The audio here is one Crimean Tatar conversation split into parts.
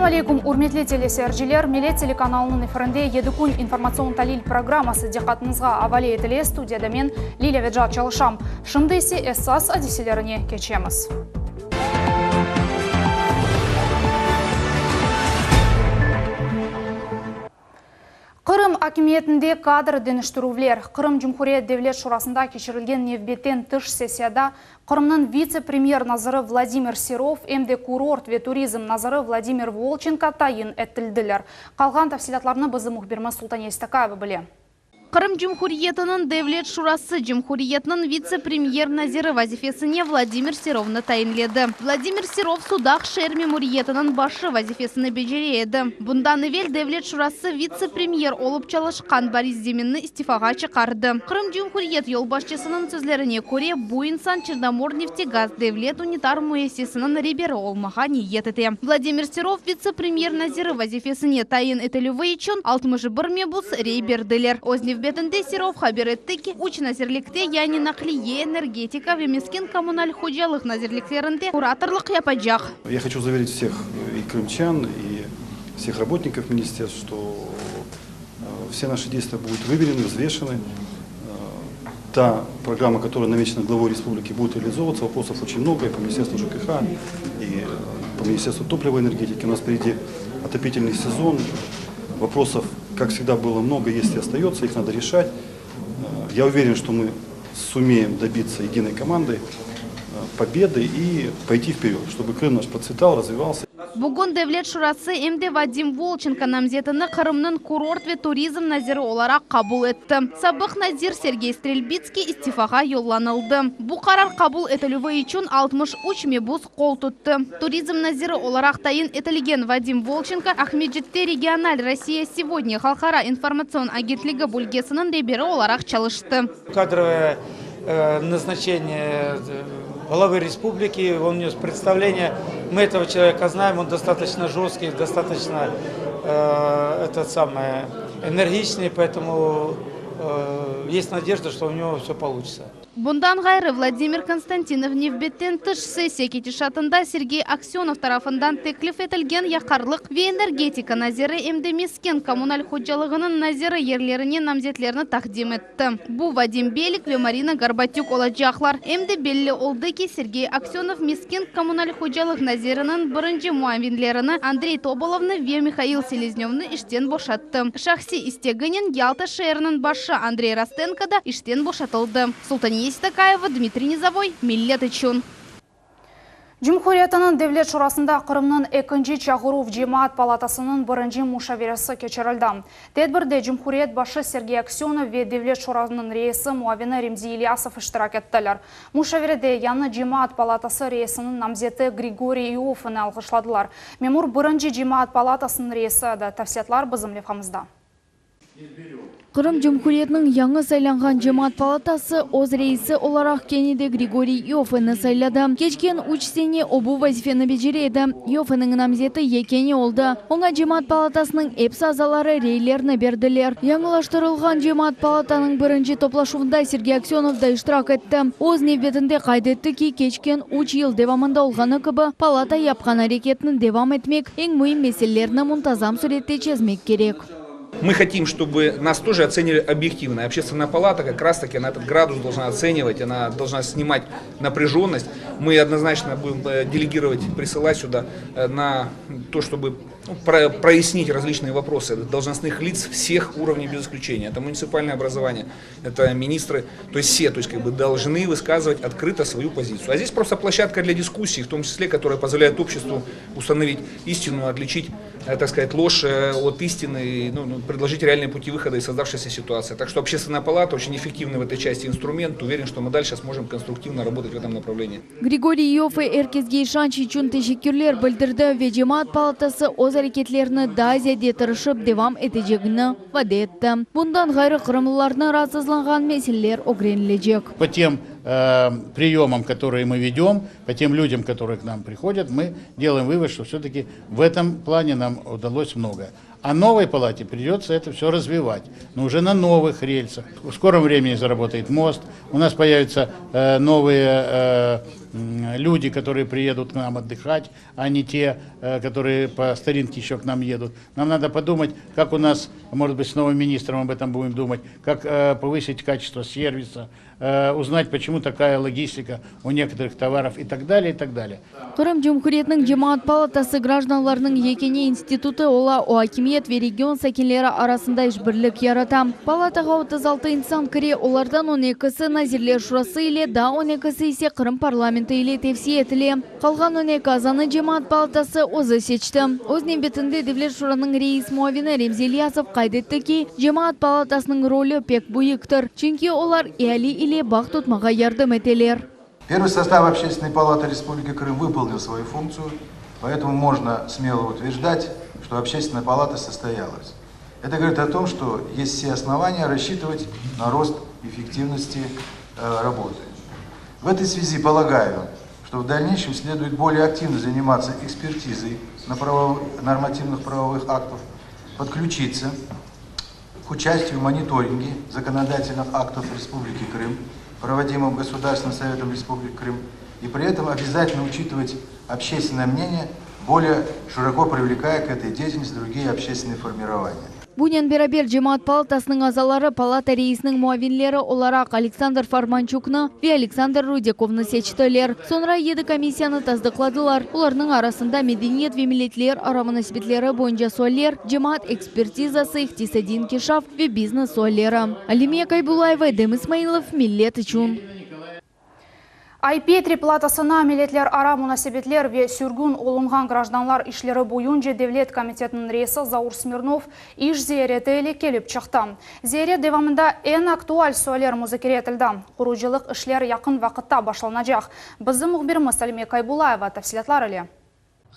Aleykum, ürmetli teleseyirciler! Millet telekanalınıñ efirinde Yedi kün informatsion-talil programması diqqatıñızğa avale etile. Studiyada men, Lilâ Vecat, çalışam. Şimdi ise esas adiselerine keçemiz. Qırım akimiyetinde kadr deñiştirüvler. Qırım Cumhuriyet Devlet Şurasında keçirilgen nevbetten tış sessiyada Qırımnıñ vitse-premyer naziri Vladimir Serov em de kurort ve turizm naziri Vladimir Volçenko tayin etildiler. Qalğan tafsilâtlarnı bizim mühbirimiz Sultaniye Stakayeva bile. Qırım Cumhuriyetiniñ Devlet Şurası cumhuriyetniñ vitse-premyer naziri vazifesine Vladimir Serovnı tayinledi. Vladimir Serov Sudaq şeer memuriyetiniñ başı vazifesini becere edi. Bundan evel Devlet Şurası vitse-premyer olıp çalışqan Boris Ziminni istifağa çıqardı. Qırım Cumhuriyet yolbaşçısınıñ sözlerine köre, bu insan Çernomorneftegaz devlet unitar müessisesiniñ reberi olmağa niyet ete. Vladimir Serov vitse-premyer naziri vazifesine tayin etilüvi içün 61 mebus rey berdiler. Öz nevbetinde Serov haber etti ki, üç nazirlikte, yani Naqliye, Energetika ve Mesken-kommunal hocalıq nazirliklerinde kuratorlıq yapacaq. Я хочу заверить всех и крымчан, и всех работников министерств, что все наши действия будут выверены, взвешены. Та программа, которая намечена главой республики, будет реализовываться. Вопросов очень много и по Министерству ЖКХ, и по Министерству топлива и энергетики. У нас впереди отопительный сезон. Вопросов, как всегда, было много, есть и остается, их надо решать. Я уверен, что мы сумеем добиться единой командой победы и пойти вперед, чтобы Крым наш процветал, развивался. Bugün Devlet Şurası em de Vadim Volçenko namzetini Qırımnıñ kurort ve turizm naziri olaraq qabul etti. Sabıq nazir Sergey Strelbitskiy istifağa yollanıldı. Bu qarar qabul etilüvi içün 63 mebus qol tuttı. Turizm naziri olaraq tayin etilgen Vadim Volçenko Aqmescitte regional Rossiya segodnâ halqara informatsion agentligi bölgesiniñ reberi olaraq çalıştı. Kadrovoye назначение главы республики, он внес представление. Мы этого человека знаем, он достаточно жесткий, достаточно этот самый, энергичный, поэтому есть надежда, что у него все получится. Bundan ğayrı, Vladimir Konstantinov nevbetten tış sessiya ketişatında Sergey Aksönov tarafından teklif etilgen yaqarlıq ve energetika naziri em de mesken-kommunal hocalığınıñ naziri yerlerine namzetlerni taqdim etti. Bu Vadim Belik ve Marina Gorbatük olacaqlar. Em de belli oldı ki, Sergey Aksönov mesken-kommunal hocalıq naziriniñ birinci muavinlerini Andrey Tobolovnı ve Mihail Seleznövnı işten boşattı. Şahsiy isteginen Yalta şeeriniñ başı Andrey Rostenko da işten boşatıldı. Sultaniye Seytakayeva, Dmitriy Nizovoy, Millet içün. Cumhuriyetiniñ Devlet Şurasında Qırımnıñ ekinci çağıruv cemaat palatasınıñ birinci muşaveresi keçirildi. Tedbirde Cumhuriyet başı Sergey Aksönov ve Devlet Şurasınıñ reisi muavini Remzi İlyasov iştirak ettiler. Muşaverede yañı cemaat palatası reisiniñ namzeti Grigoriy İoffeni alğışladılar. Memur birinci cemaat palatasınıñ reisi edi. Tafsilâtlar bizim levhamızda. Qırım Cumhuriyetiniñ yañı saylanğan Cemaat palatası öz reisi olaraq kene de Grigoriy İoffeni sayladı. Keçken üç sene o bu vazifeni becere edi. İoffeniñ namzeti yekâne oldı. Oña Cemaat palatasınıñ episi azaları reylerini berdiler. Yañılaştırılğan Cemaat palatanıñ birinci toplaşuvında Sergey Aksönov da iştirak etti. Öz nevbetinde qayd etti ki, keçken üç yıl devamında olğanı kibi, palata yapqan areketni devam etmek, eñ müim meselelerni muntazam sürette çezmek kerek. Мы хотим, чтобы нас тоже оценивали объективно. Общественная палата как раз-таки на этот градус должна оценивать, она должна снимать напряженность. Мы однозначно будем делегировать, присылать сюда на то, чтобы прояснить различные вопросы должностных лиц всех уровней без исключения. Это муниципальное образование, это министры, то есть все, то есть как бы должны высказывать открыто свою позицию. А здесь просто площадка для дискуссий, в том числе, которая позволяет обществу установить истину, отличить, так сказать, ложь от истины, предложить реальные пути выхода из создавшейся ситуации. Так что Общественная палата очень эффективный в этой части инструмент. Уверен, что мы дальше сможем конструктивно работать в этом направлении. Grigoriy İoffe er kesge işanç içün teşekkürler bildirdi ve Cemaat palatası öz areketlerini daa ziyade tırışıp devam etecegini vade etti. Bundan ğayrı, qırımlılarnı raatsızlanğan meseleler ögrenilecek. По тем приемам, которые мы ведем, по тем людям, которые к нам приходят, мы делаем вывод, что все-таки в этом плане нам удалось многое. А новой палате придется это все развивать, но уже на новых рельсах. В скором времени заработает мост, у нас появятся новые люди, которые приедут к нам отдыхать, а не те, э, которые по старинке еще к нам едут. Нам надо подумать, как у нас, может быть, с новым министром об этом будем думать, как э, повысить качество сервиса, э, узнать, почему такая логистика у некоторых товаров и так далее, и так далее. Qırım Cumhuriyetiniñ Cemaat palatası grajdanlarnıñ yekâne institutı ola, o, akimiyet ve region sakinleri arasında işbirlik yarata. Palatağa 36 insan kire, olardan on ekisi Nazirler Şurası ile, daa on ekisi ise Qırım parlamenti ile tevsiye etile. Qalğan on eki azanı Cemaat palatası özü seçti. Öz nevbetinde Devlet Şuranıñ reis muavini Remzi İlyasov qayd etti ki, Cemaat palatasınıñ rolü pek büyüktir, çünki olar eali ile bağ tutmağa yardım eteler. Первый состав Общественной палаты Республики Крым выполнил свою функцию, поэтому можно смело утверждать, что Общественная палата состоялась. Это говорит о том, что есть все основания рассчитывать на рост эффективности э, работы. В этой связи полагаю, что в дальнейшем следует более активно заниматься экспертизой на правов... нормативных правовых актов, подключиться к участию в мониторинге законодательных актов Республики Крым, проводимом Государственным Советом Республики Крым, и при этом обязательно учитывать общественное мнение, более широко привлекая к этой деятельности другие общественные формирования. Bunen beraber Cemaat palatasınıñ azaları palata reisiniñ muavinleri olaraq Aleksandr Formançuknı ve Aleksandr Rudikovnı seçtiler. Soñra yedi komissiyanı tasdıqladılar. Olarnıñ arasında medeniyet ve milletlerara munasebetleri boyunca sualler, cemaat ekspertizası, iqtisadiy inkişaf ve biznes sualleri. Alime Kaybulayeva, Edem İsmailov, Millet içün. Ay-Petri platosına milletlerara munasebetler ve sürgün olunğan grajdanlar işleri boyunca devlet komitetiniñ reisi Zaur Smirnov iş ziyareti ile kelip çıqtı. Ziyaret devamında eñ aktual sualler muzakere etildi. Qurucılıq işleri yaqın vaqıtta başlanacaq. Bizim mühbirimiz Alime Kaybulayeva tafsilâtlar ile.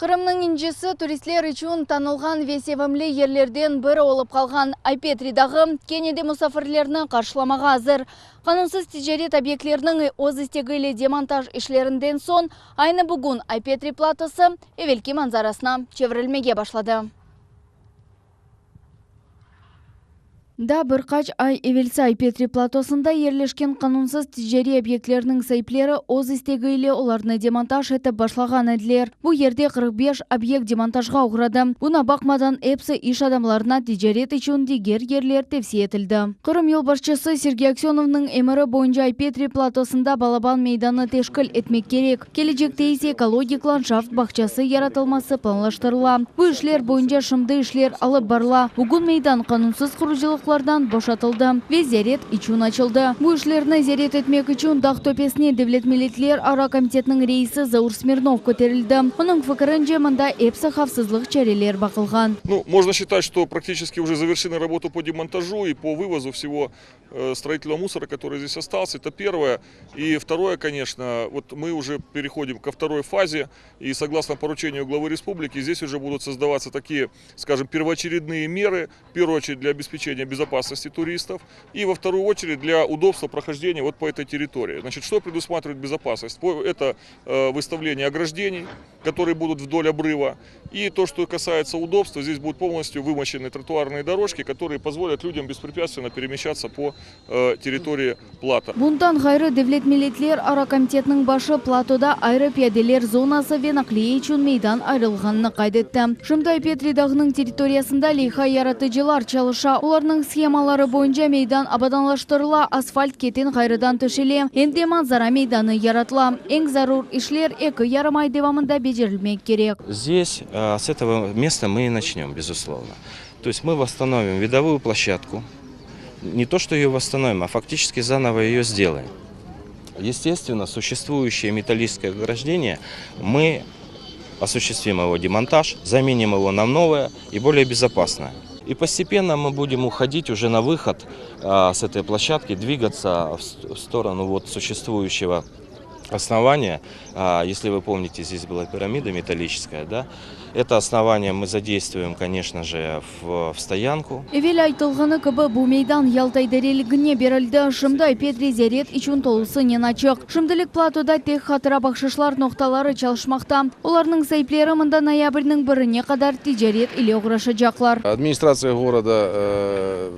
Qırımnıñ incisi turistler içün tanılğan ve sevimli yerlerden biri olıp qalğan Ay-Petri dağı kene de musafirlerni qarşılamağa azır. Qanunsız ticaret obyektleriniñ öz istegi ile demontaj işlerinden soñ aynı bugün Ay-Petri platosı evelki manzarasına çevirilmege başladı. Daa bir qaç ay evelsi Ay-Petri platosında yerleşken qanunsız ticariy obyektlerniñ saipleri öz istegi ile olarnı demontaj etip başlağan ediler. Bu yerde 45 obyekt demontajğa oğradı. Buña baqmadan, episi iş adamlarına ticaret içün diger yerler tevsiye etildi. Qırım yolbaşçısı Sergey Aksönovnıñ emiri boyunca Ay-Petri platosında balaban meydanı teşkil etmek kerek. Kelecekte ise ekologik landşaft bağçası yaratılması planlaştırıla. Bu işler boyunca şimdi işler alıp barıla. Bugün meydan qanunsız qurucılıqlardan boşatıldı ve ziyaret içün açıldı. Bu işlerni ziyaret etmek içün dağ töpesine Devlet milletlerara komitetiniñ reisi Zaur Smirnov köterildi. Onıñ fikirince, mında episi havfsızlıq çareler baqılğan. Ну, можно считать, что практически уже завершены работы по демонтажу и по вывозу всего э, строительного мусора, который здесь остался. Это первое. И второе, конечно, вот мы уже переходим ко второй фазе. И согласно поручению главы республики, здесь уже будут создаваться такие, скажем, первоочередные меры. В первую очередь для обеспечения безопасности туристов. И во вторую очередь для удобства прохождения вот по этой территории. Значит, что предусматривает безопасность? Это э, выставление ограждений, которые будут вдоль обрыва. И то, что касается удобства, здесь будут полностью вымощены тротуарные дорожки, которые позволят людям беспрепятственно перемещаться по э, территории плато. Bundan ğayrı Devlet milletlerara komitetiniñ başı platoda ayrı piyadeler zonası ve naqliye içün meydan ayırılğanını qayd etti. Şimdi Ay-Petri dağınıñ territoriyasında leyha yaratıcılar çalışa. Olarnıñ shemaları boyunca meydan abadanlaştırıla, asfalt keten ğayrıdan töşele, em de manzara meydanı yaratıla. Eñ zarur işler eki yarım ay devamında becerilmek kerek. Здесь э, с этого места мы и начнем, безусловно. То есть мы восстановим видовую площадку. Не то, что ее восстановим, а фактически заново ее сделаем. Естественно, существующее металлическое ограждение мы осуществим его демонтаж, заменим его на новое и более безопасное. И постепенно мы будем уходить уже на выход а, с этой площадки, двигаться в с- в сторону вот существующего основания. А, Если вы помните, здесь была пирамида металлическая, да? Это основание мы задействуем, конечно же, в, в стоянку. Evel aytılğanı kibi bu meydan Yalta idareligine berildi. Şimdi Ay-Petri ziyaret içün tolusınen açıq. Şimdilik platoda tek hatıra bahşışlar noqtaları çalışmaqta. Olarnıñ saipleri mında noyabrniñ birine qadar ticaret ile oğraşacaqlar. Администрация города э,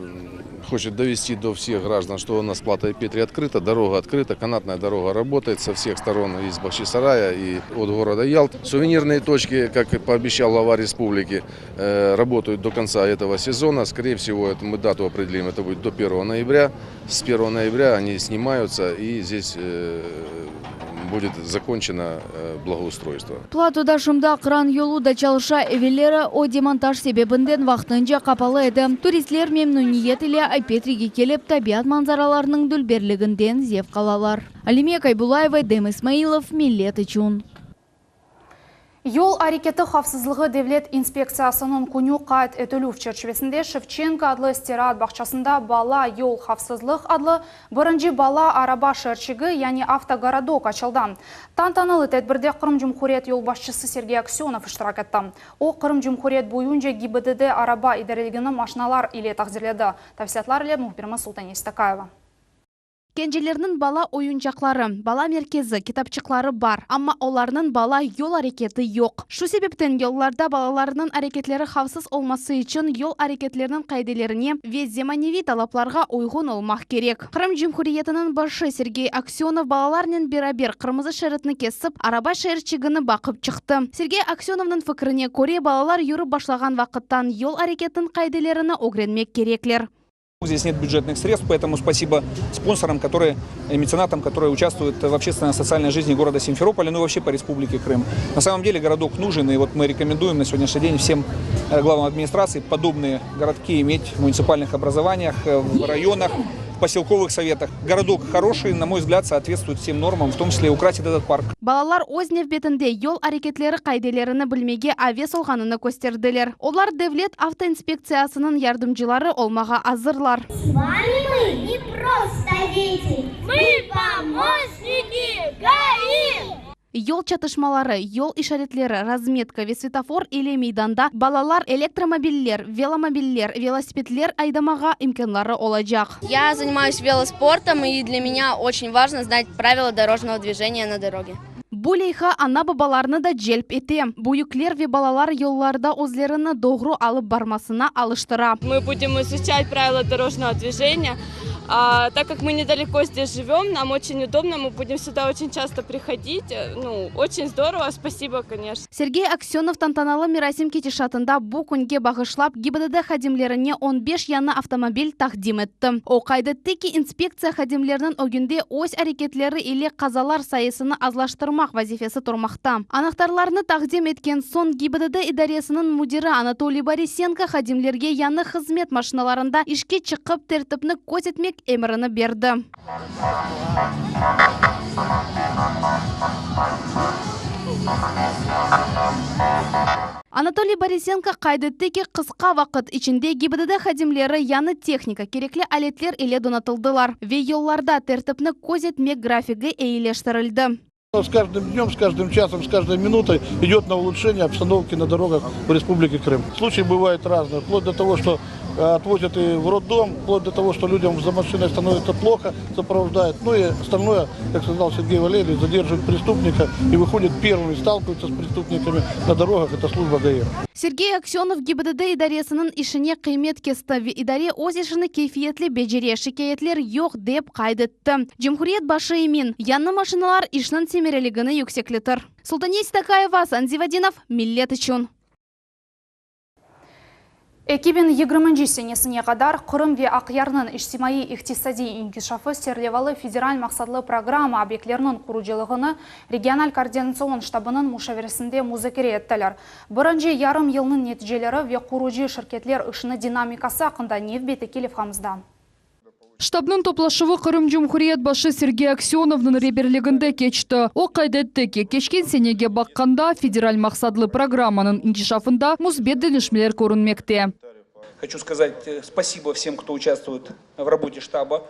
Хочет довести до всех граждан, что у нас плато Ай-Петри открыта, дорога открыта, канатная дорога работает со всех сторон из Бахчисарая и от города Ялта. Сувенирные точки, как и пообещал глава республики, э, работают до конца этого сезона. Скорее всего, это мы дату определим, это будет до 1 ноября. С 1 ноября они снимаются и здесь э, будет закончено э, благоустройство. Platoda şimdi kran yolu da çalışa evelleri o demontaj sebebinden vaqtınca qapalı edi. Turistler memnüniyet ile Ay-Petrige kelip tabiat manzaralarınıñ dülberliginden zevq alalar. Alime Kaybulaeva, Edem İsmailov, Millet içün. Yol areketi havfsızlığı devlet inspektsiyasınıñ künü qayd etilüv çerçivesinde Şevçenko adlı istiraat bağçasında Bala yol havfsızlıq adlı birinci bala araba şeerçigi, yani avtogorodok açıldı. Tantanalı tedbirde Qırım Cumhuriyet yolbaşçısı Sergey Aksönov iştirak etti. O, Qırım Cumhuriyet boyunca GİBDD araba idareligini maşinalar ile taqdirledi. Tafsilâtlar ile mühbirimiz Sultaniye Stakayeva. Kencelerniñ bala oyuncaqları, bala merkezi, kitapçıqları bar, amma olarnıñ bala yol areketi yoq. Şu sebepten yollarda balalarnıñ areketleri havfsız olması içün yol areketleriniñ qaidelerine ve zemaneviy talaplarğa uyğun olmaq kerek. Qırım Cumhuriyetiniñ başı Sergey Aksönov balalarnen beraber qırmızı şeritni kesip, araba şeerçigini baqıp çıqtı. Sergey Aksönovnıñ fikrine köre, balalar yürip başlağan vaqıttan yol areketiniñ qaidelerini ögrenmek kerekler. Здесь нет бюджетных средств, поэтому спасибо спонсорам, которые, и меценатам, которые участвуют в общественно-социальной жизни города Симферополя, ну и вообще по Республике Крым. На самом деле городок нужен, и вот мы рекомендуем на сегодняшний день всем э, главам администрации подобные городки иметь в муниципальных образованиях, э, в районах, в поселковых советах. Городок хороший, на мой взгляд, соответствует всем нормам, в том числе и украсит этот парк. Balalar öz nevbetinde yol areketleri qaidelerini bilmege aves olğanını kösterdiler. Olar devlet avtoinspektsiyasınıñ yardımcıları olmağa azırlar. С вами мы не просто дети, мы помощники ГАИ! Yol çatışmaları, yol işaretleri, razmetka ve svetofor ile meydanda balalar elektromobiller, velomobiller, velosipedler aydamağa imkânları olacaq. Я занимаюсь велоспортом, и для меня очень важно знать правила дорожного движения на дороге. Bu leyha ana-babalarnı da celp ete. Büyükler ve balalar yollarda özlerini doğru alıp barmasına alıştıra. Мы будем изучать правила дорожного движения. А, так как мы недалеко здесь живем, нам очень удобно, мы будем сюда очень часто приходить. Ну, очень здорово, спасибо, конечно. Sergey Aksönov tantanalı merasim ketişatında bu künge bağışlap GİBDD hadimlerine 15 yañı avtomobil taqdim etti. O qayd etti ki, inspektsiya hadimleriniñ ögünde öz areketleri ile qazalar sayısını azlaştırmaq vazifesi turmaqta. Anahtarlarnı taqdim etken soñ GİBDD idaresiniñ müdiri Anatoliy Borisenko hadimlerge yañı hızmet maşinalarında işke çıqıp tertipni közetmek emrini berdi. Anatoliy Borisenko qayd etti ki, qısqa vaqıt içinde GİBDD hadimleri yañı tehnika, kerekli aletler ile donatıldılar ve yollarda tertipni közetmek grafigi eyileştirildi. С каждым днем, с каждым часом, с каждой минутой идет на улучшение обстановки на дорогах в Республике Крым. Случаи бывают разные, вплоть до того, что э, отвозят и в роддом, вплоть до того, что людям за машиной становится плохо, сопровождают. Ну и остальное, как сказал Сергей Валерьевич, задерживают преступника и выходят первыми, сталкиваются с преступниками на дорогах, это служба ГАИ. Sergey Aksönov GİBDD idaresiniñ işine qıymet kesti ve idare öz işini keyfiyetli becere, şikâyetler yoq, dep qayd etti. Cumhuriyet başı emin, yañı maşinalar işniñ semereligini yüksekletir. Sultaniye Seytakayeva, Asan Zivadinov, Millet içün. 2020 senesine qadar Qırım ve Aqyarnıñ içtimaiy-iqtisadiy inkişafı serlevalı federal maqsatlı programma obyektleriniñ qurucılığını regional koordinatsion ştabınıñ muşaveresinde muzakere ettiler. Birinci yarım yılnıñ neticeleri ve qurucı şirketler işiniñ dinamikası aqqında nevbetteki levhamızda. Ştabnıñ toplaşuvı Qırım Cumhuriyet başı Sergey Aksönovnıñ reberliginde keçti. O qayd etti ki, keçken senege baqqanda, federal maqsatlı programmanıñ inkişafında müsbet deñişmeler körünmekte. Хочу сказать э, спасибо всем, кто участвует в работе штаба.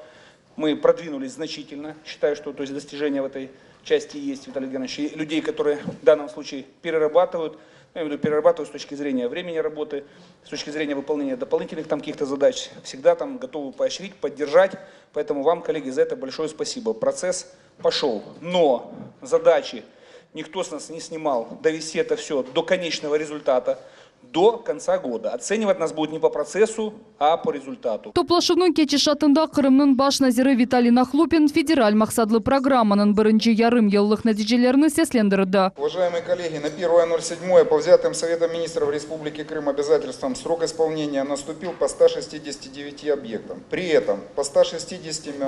Мы продвинулись значительно. Считаю, что то есть, достижения в этой части есть, Виталий Геннадьевич. И людей, которые в данном случае перерабатывают, я имею в виду перерабатывают с точки зрения времени работы, с точки зрения выполнения дополнительных там каких-то задач, всегда там готовы поощрить, поддержать. Поэтому вам, коллеги, за это большое спасибо. Процесс пошел. Но задачи никто с нас не снимал. Довести это все до конечного результата, До конца года. Оценивать нас будут не по процессу, а по результату. Toplaşuvnıñ ketişatında Qırımnıñ baş naziri Vitaliy Nahlupin federal maqsatlı programmanıñ birinci yarım yıllıq neticelerini seslendirdi. Уважаемые коллеги, на первое ноль седьмое по взятым Советом министров Республики Крым обязательствам срок исполнения наступил по 169 объектам. При этом по 161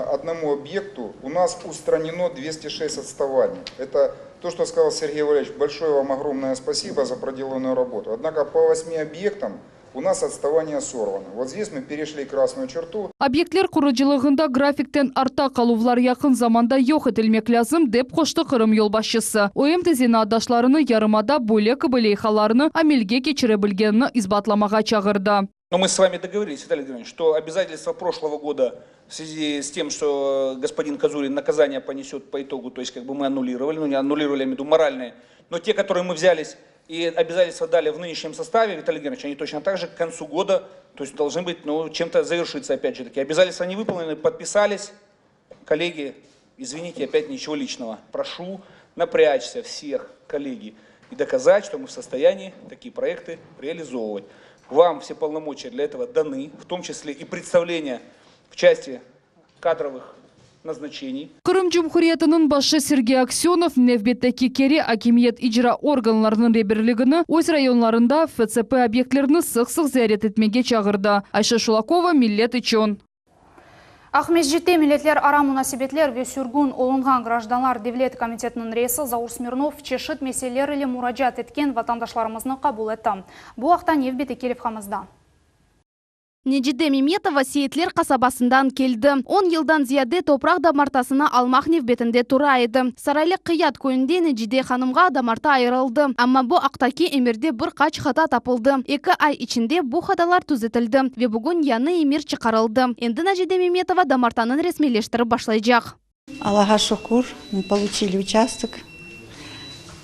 объекту у нас устранено 206 отставаний. Это то, что сказал Сергей Валерьевич, большое вам огромное спасибо за проделанную работу. Однако по 8 объектам у нас отставание сорвано. Вот здесь мы перешли красную черту. Obyektler qurucılığında grafikten artta qaluvlar yaqın zamanda yoq etilmek lâzim, dep qoştı Qırım yolbaşçısı. O em de zenaatdaşlarını yarımada böyle kibi leyhalarnı amelge keçire bilgenini isbatlamağa çağırdı. Но мы с вами договорились, Виталий Григорьевич, что обязательства прошлого года в связи с тем, что господин Козулин наказание понесет по итогу, то есть как бы мы аннулировали, ну не аннулировали, я имею в виду моральные, но те, которые мы взялись и обязательства дали в нынешнем составе, Виталий Григорьевич, они точно так же к концу года, то есть должны быть, ну, чем-то завершиться, опять же таки. Обязательства не выполнены, подписались. Коллеги, извините, опять ничего личного. Прошу напрячься всех, коллеги, и доказать, что мы в состоянии такие проекты реализовывать. Вам все полномочия для этого даны, в том числе и представление в части кадровых назначений. Qırım Cumhuriyetiniñ başı Sergey Aksönov nevbetteki kere akimiyet icra organlarınıñ reberligini öz rayonlarında FSP obyektlerini sıq-sıq ziyaret etmege çağırdı. Ayşe Şulakova, Millet içün. Aqmescitte Milletlerara munasebetler ve sürgün olunğan grajdanlar devlet komitetiniñ reisi Zaur Smirnov çeşit meseleler ile muracaat etken vatandaşlarımıznı qabul etti. Bu aqta nevbetteki levhamızda. Necide Memetova Seyitler qasabasından keldi. On yıldan ziyade topraq damartasını almaq nevbetinde tura edi. Saraylı Qıyat köyünde Necide hanımğa damarta ayırıldı. Amma bu aqtaki emirde bir qaç hata tapıldı. Eki ay içinde bu hatalar tüzetildi ve bugün yañı emir çıqarıldı. Endi Nacide Memetova damartanı resmiyleştirip başlaycaq. Allağa şükür, мы получили участок.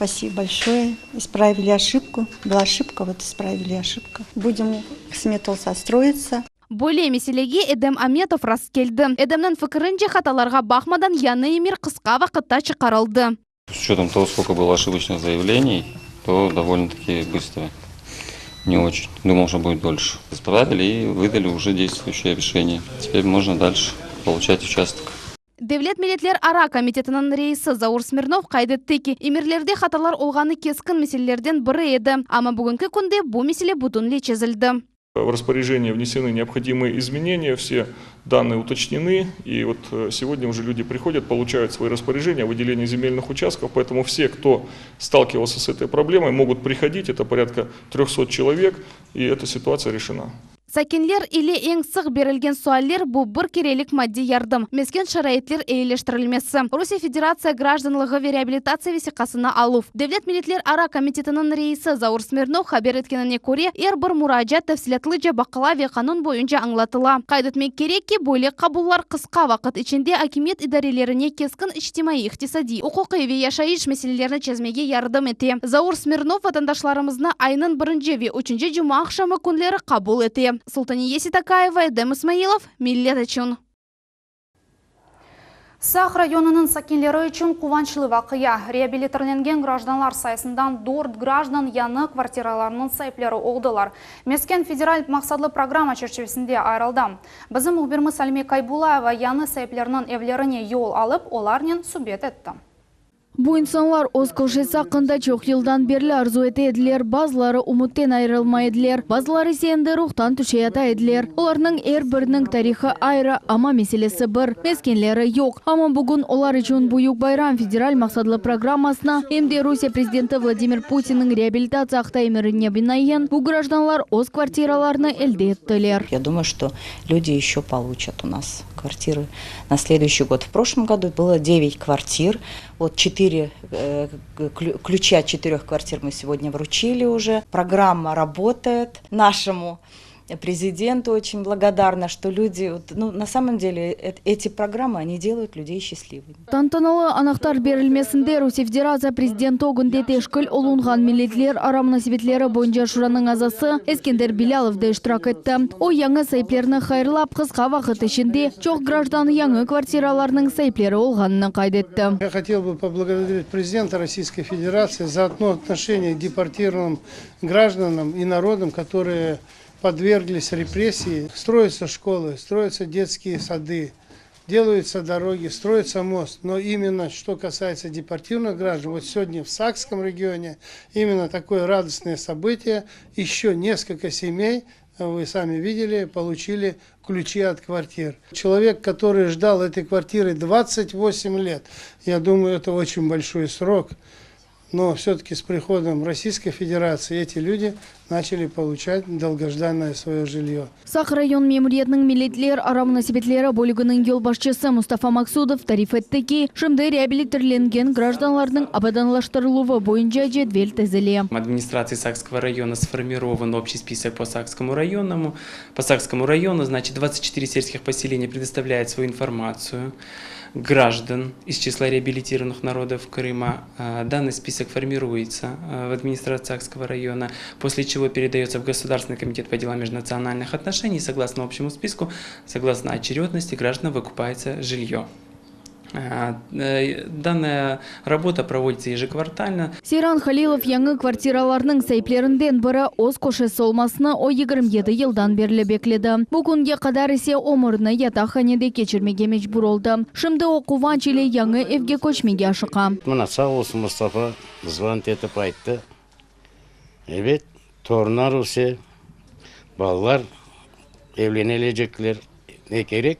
Спасибо большое. Исправили ошибку. Была ошибка, вот исправили ошибку. Будем qısmet olsa строиться. Böyle meselege Edem Ametov rastkeldi. Edemniñ fikirince hatalarğa baqmadan yañı emir qısqa vaqıtta çıqarıldı. С учетом того, сколько было ошибочных заявлений, то довольно-таки быстро. Не очень. Думал, что будет дольше. Исправили и выдали уже действующее решение. Теперь можно дальше получать участок. Devlet milletlerara komitetiniñ reisi Zaur Smirnov qayd etti ki, emirlerde hatalar olğanı keskin meselelerden biri edi. Amma bugünki künde bu mesele bütünley çezildi. В распоряжение внесены необходимые изменения, все данные уточнены. И вот э, сегодня уже люди приходят, получают свои распоряжения о выделении земельных участков. Поэтому все, кто сталкивался с этой проблемой, могут приходить. Это порядка 300 человек, и эта ситуация решена. Sakinler ile eñ sıq berilgen sualler bu bir kerelik maddiy yardım, mesken şaraitler eyileştirilmesi, Rusiye Federatsiya grajdanlığı ve reabilitatsiya vesiqasını aluv. Devlet milletlerara komitetiniñ reisi Zaur Smirnov haber etkenine köre, er bir muracaat tafsilâtlıca baqıla ve qanun boyunca añlatıla. Qayd etmek kerek ki, böyle qabullar qısqa vaqıt içinde akimiyet idarelerine keskin içtimaiy, iqtisadiy, uquqiy ve yaşayış meselelerini çezmege yardım ete. Zaur Smirnov vatandaşlarımıznı aynıñ birinci ve üçünci cuma aqşamı künleri qabul ete. Sultaniye Sitakaeva, Edem İsmailov, Millet içün. Saq rayonınıñ sakinleri içün quvançlı vaqia. Reabilitirlengen grajdanlar sayısından dört grajdan yañı kvartiralarnıñ saipleri oldılar. Mesken federal maqsatlı programma çerçivesinde ayırıldı. Bizim mühbirimiz Alime Kaybulayeva yañı saiplerniñ evlerine yol alıp, olarnen subet etti. Bu insanlar öz köşesi aqqında çoq yıldan berli arzu ete ediler, bazıları ümütten ayırılmay ediler, bazıları ise endi ruhtan tüşeyata ediler. Olarnıñ er biriniñ tarihı ayrı, amma meselesi bir, meskenleri yoq. Amma bugün olar içün büyük bayram, federal maqsatlı programmasına, em de Rusiye prezidenti Vladimir Putinniñ reabilitatsiya aqta emirine binaen, bu grajdanlar öz kvartiralarını elde ettiler. Я думаю, что люди еще получат у нас квартиры на следующий год. В прошлом году было 9 квартир. Вот 4 э, ключи от четырех квартир мы сегодня вручили уже. Программа работает. Нашему. Президенту очень благодарна, что люди, вот, ну, на самом деле, эти программы, они делают людей счастливыми. Tantanalı anahtar berilmesinde Rusiye Federatsiya Prezidenti ögünde teşkil olunğan Milletler ara munasebetleri boyunca Şuranıñ azası Eskender Bilâlov da iştirak etti. O, yañı saiplerni hayırlap, qısqa vaqıt içinde çoq grajdan yañı kvartiralarnıñ saipleri olğanını qayd etti. Я хотел бы поблагодарить президента Российской Федерации за отношение к депортированным гражданам и народам, которые подверглись репрессии. Строятся школы, строятся детские сады, делаются дороги, строится мост. Но именно что касается депортированных граждан, вот сегодня в Сакском регионе именно такое радостное событие. Еще несколько семей, вы сами видели, получили ключи от квартир. Человек, который ждал этой квартиры 28 лет, я думаю, это очень большой срок. Но все-таки с приходом Российской Федерации эти люди начали получать долгожданное свое жилье. Saq rayon memuriyetiniñ milletler ara munasebetleri bölüginiñ yolbaşçısı Mustafa Maksudov tarif etti ki, şimdi reabilitirlengen grajdanlarnıñ abadanlaştırıluvı boyunca cedvel tizile. Администрации Сакского района сформирован общий список по Сакскому району. По Сакскому району, значит, 24 сельских поселения предоставляют свою информацию граждан из числа реабилитированных народов Крыма. Данный список формируется в администрации Сакского района, после чего передается в Государственный комитет по делам межнациональных отношений. Согласно общему списку, согласно очередности, гражданам выкупается жилье. Данная работа проводится ежеквартально. Seyran Halilov yañı kvartiralarnıñ saiplerinden biri öz köşesi olmasını o 27 yıldan berli bekledi. Bu künge qadar ise ömürini yataqhanede keçirmege mecbur oldı. Şimdi o quvanç ile yañı evge köçmege aşıqa. Mına sağ olsun Mustafa звонить etip ayttı. Ebet, torunlar öse, balalar evlenelecekler, ne kerek,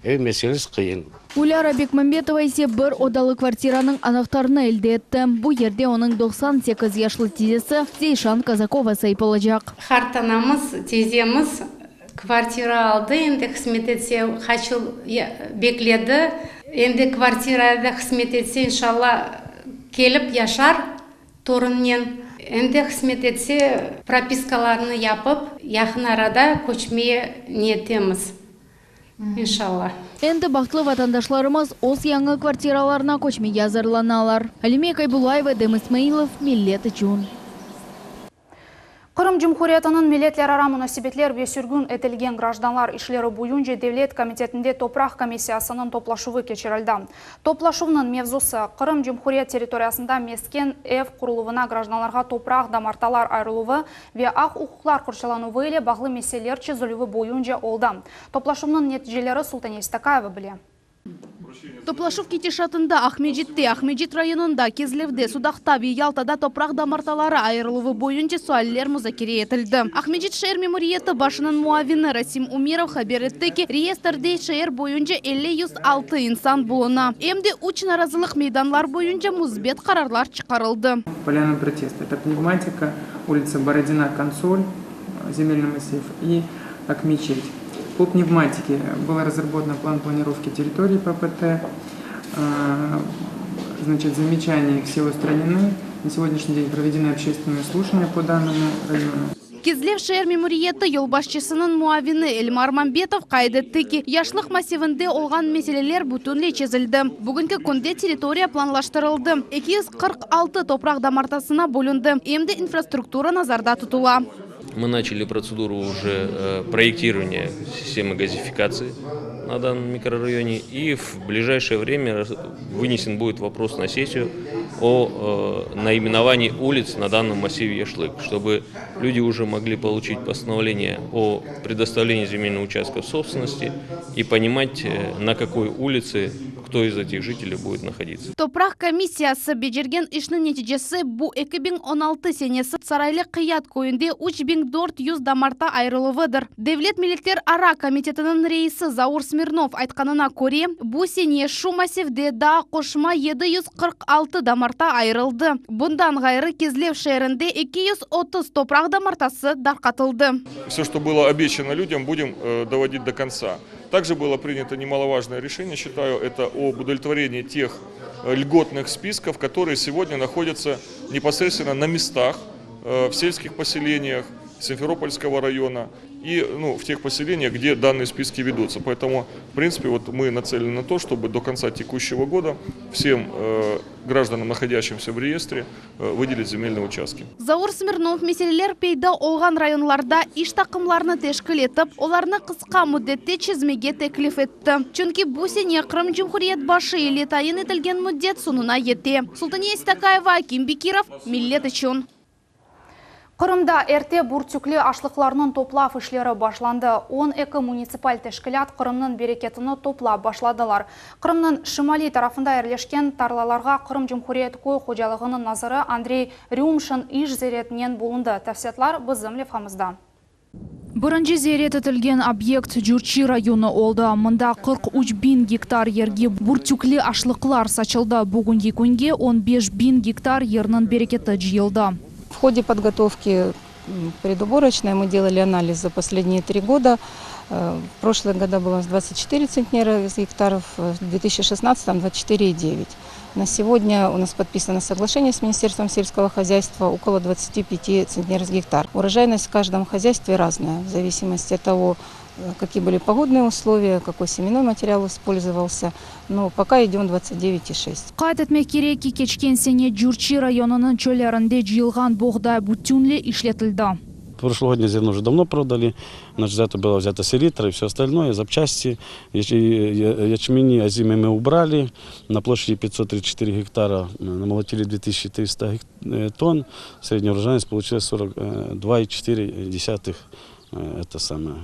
ev meselesi qıyın. Gülâra Bekmambetova ise bir odalı kvartiranıñ anahtarını elde etti. Bu yerde onıñ 98 yaşlı tizesi Zeyşan Kazakova saip olacaq. Qartanamız, tizemiz kvartira aldı, endi qısmet etse, qaç yıl bekledi, endi kvartirada qısmet etse, inşalla, kelip yaşar torunnen. Endi qısmet etse, propiskalarını yapıp, yaqın arada köçmeye niyettemiz, inşalla. Endi bahtlı vatandaşlarımız öz yañı kvartiralarına köçmege azırlanalar. Alime Kaybullayeva, Edem İsmailov, Millet içün. Qırım Cumhuriyetiniñ milletlerara munasebetler ve sürgün etilgen grajdanlar işleri boyunca Devlet komitetinde topraq komissiyasınıñ toplaşuvı keçirildi. Toplaşuvnıñ mevzusı, Qırım Cumhuriyet territoriyasında mesken ev quruluvına grajdanlarğa topraq damartalar ayırıluvı ve aq-uquqlar qorçalanuvı ile bağlı meseleler çezilüvi boyunca oldı. Toplaşuvnıñ neticeleri Sultane İstakayeva bile. Toplaşuv ketişatında Aqmescitte, Aqmescit rayonında, Kezlevde, Sudaqta ve Yaltada topraq damartaları ayırıluvı boyunca sualler muzakere etildi. Aqmescit şeer memuriyeti başınıñ muavini Rasim Umerov haber etti ki, reyestrde şeer boyunca 506 insan buluna. Em de üç narazılıq meydanlar boyunca müsbet qararlar çıqarıldı. Поляна протеста. Это Пневматика, улица Бородина, Консоль, земельный массив и Акмечеть. По пневматике был разработан план планировки территории ППТ. Значит, замечания все устранены. На сегодняшний день проведены общественные слушания по данному району. Kezlev şeer memuriyeti yolbaşçısınıñ muavini Elmar Mambetov qayd etti ki, Yaşlıq massivinde olğan meseleler bütünley çezildi. Bugünki künde territoriya planlaştırıldı, 246 topraq damartasına bölündi, em de infrastruktura nazarda tutula. Мы начали процедуру уже э, проектирования системы газификации на данном микрорайоне. И в ближайшее время вынесен будет вопрос на сессию о э, наименовании улиц на данном массиве Яшлык, чтобы люди уже могли получить постановление о предоставлении земельного участка в собственности и понимать, э, на какой улице кто из этих жителей будет находиться. Topraq komissiyası becergen işniñ neticesi bu 2016 senesi Saraylı Qıyat köyünde 3400 damarta ayırıluvıdır. Devlet milletler ara komitetiniñ reisi Zaur Smirnov aytqanına köre, bu sene şu massivde daa qoşma 746 damarta ayırıldı. Bundan ğayrı Kezlev şeerinde 230 topraq damartası darqatıldı. Все, что было обещано людям, будем э, доводить до конца. Также было принято немаловажное решение, считаю, это об удовлетворении тех э, льготных списков, которые сегодня находятся непосредственно на местах, э, в сельских поселениях. Симферопольского района и ну, в тех поселениях, где данные списки ведутся. Поэтому, в принципе, вот мы нацелены на то, чтобы до конца текущего года всем э, гражданам, находящимся в реестре, э, выделить земельные участки. Заур Смирнов meseleler peyda olğan rayonlarda iş taqımlarını teşkil etip, olarnı qısqa müddette çezmege teklif etti. Çünki bu sene Qırım Cumhuriyet başı ile tayin etilgen müddet soñuna yete. Sultaniye Stakayeva, Akim Bekirov, Millet içün. Qırımda erte bürtükli aşlıqlarnıñ toplav işleri başlandı. 12 munitsipal teşkilât Qırımnıñ bereketini toplap başladılar. Qırımnıñ şimaliy tarafında yerleşken tarlalarğa Qırım Cumhuriyet köy hocalığınıñ naziri Andrey Rümşin iş ziyaretinen bulundı. Tafsilâtlar bizim levhamızda. Birinci ziyaret etilgen obyekt Cürçi rayonı oldı. Mında 43 biñ gektar yerge bürtükli aşlıqlar saçıldı. Bugünki künge 15 biñ gektar yerniñ bereketi cıyıldı. В ходе подготовки предуборочной мы делали анализ за последние три года. Э, В прошлые года было у нас 24 центнера из гектаров, в 2016 24,9. На сегодня у нас подписано соглашение с Министерством сельского хозяйства около 25 центнеров с гектар. Урожайность в каждом хозяйстве разная, в зависимости от того, э, какие были погодные условия, какой семенной материал использовался. Но пока идем 29,6. Qayd etmek kerek ki, keçken sene Cürçi rayonınıñ çöllerinde cıyılğan boğday bütünley işletildi. Прошлогоднее зерно уже давно продали, значит, за это было взято селитра и все остальное, запчасти. Яч- я- Ячмени озимые мы убрали, на площади 534 гектара э, намолотили 2300 гек- э, тонн, средняя урожайность получилась 42,4 э, это самое,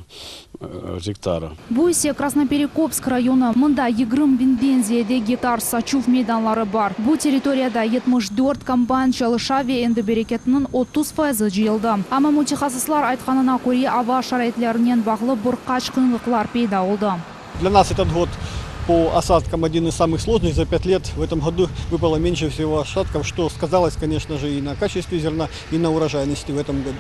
э, гектара. Bu ise Krasnoperekopsk rayonı. Mında 20 biñden ziyade gektar saçuv meydanları bar. Bu territoriyada 74 kombayn çalışa ve endi bereketiniñ 30 fayızı cıyıldı. Amma mütehassıslar aytqanına köre ava şaraitlerinen bağlı bir qaç qıyınlıqlar peyda oldı. Для нас этот год по осадкам один из самых сложных за пять лет. В этом году выпало меньше всего осадков, что сказалось, конечно же, и на качестве зерна, и на урожайности в этом году.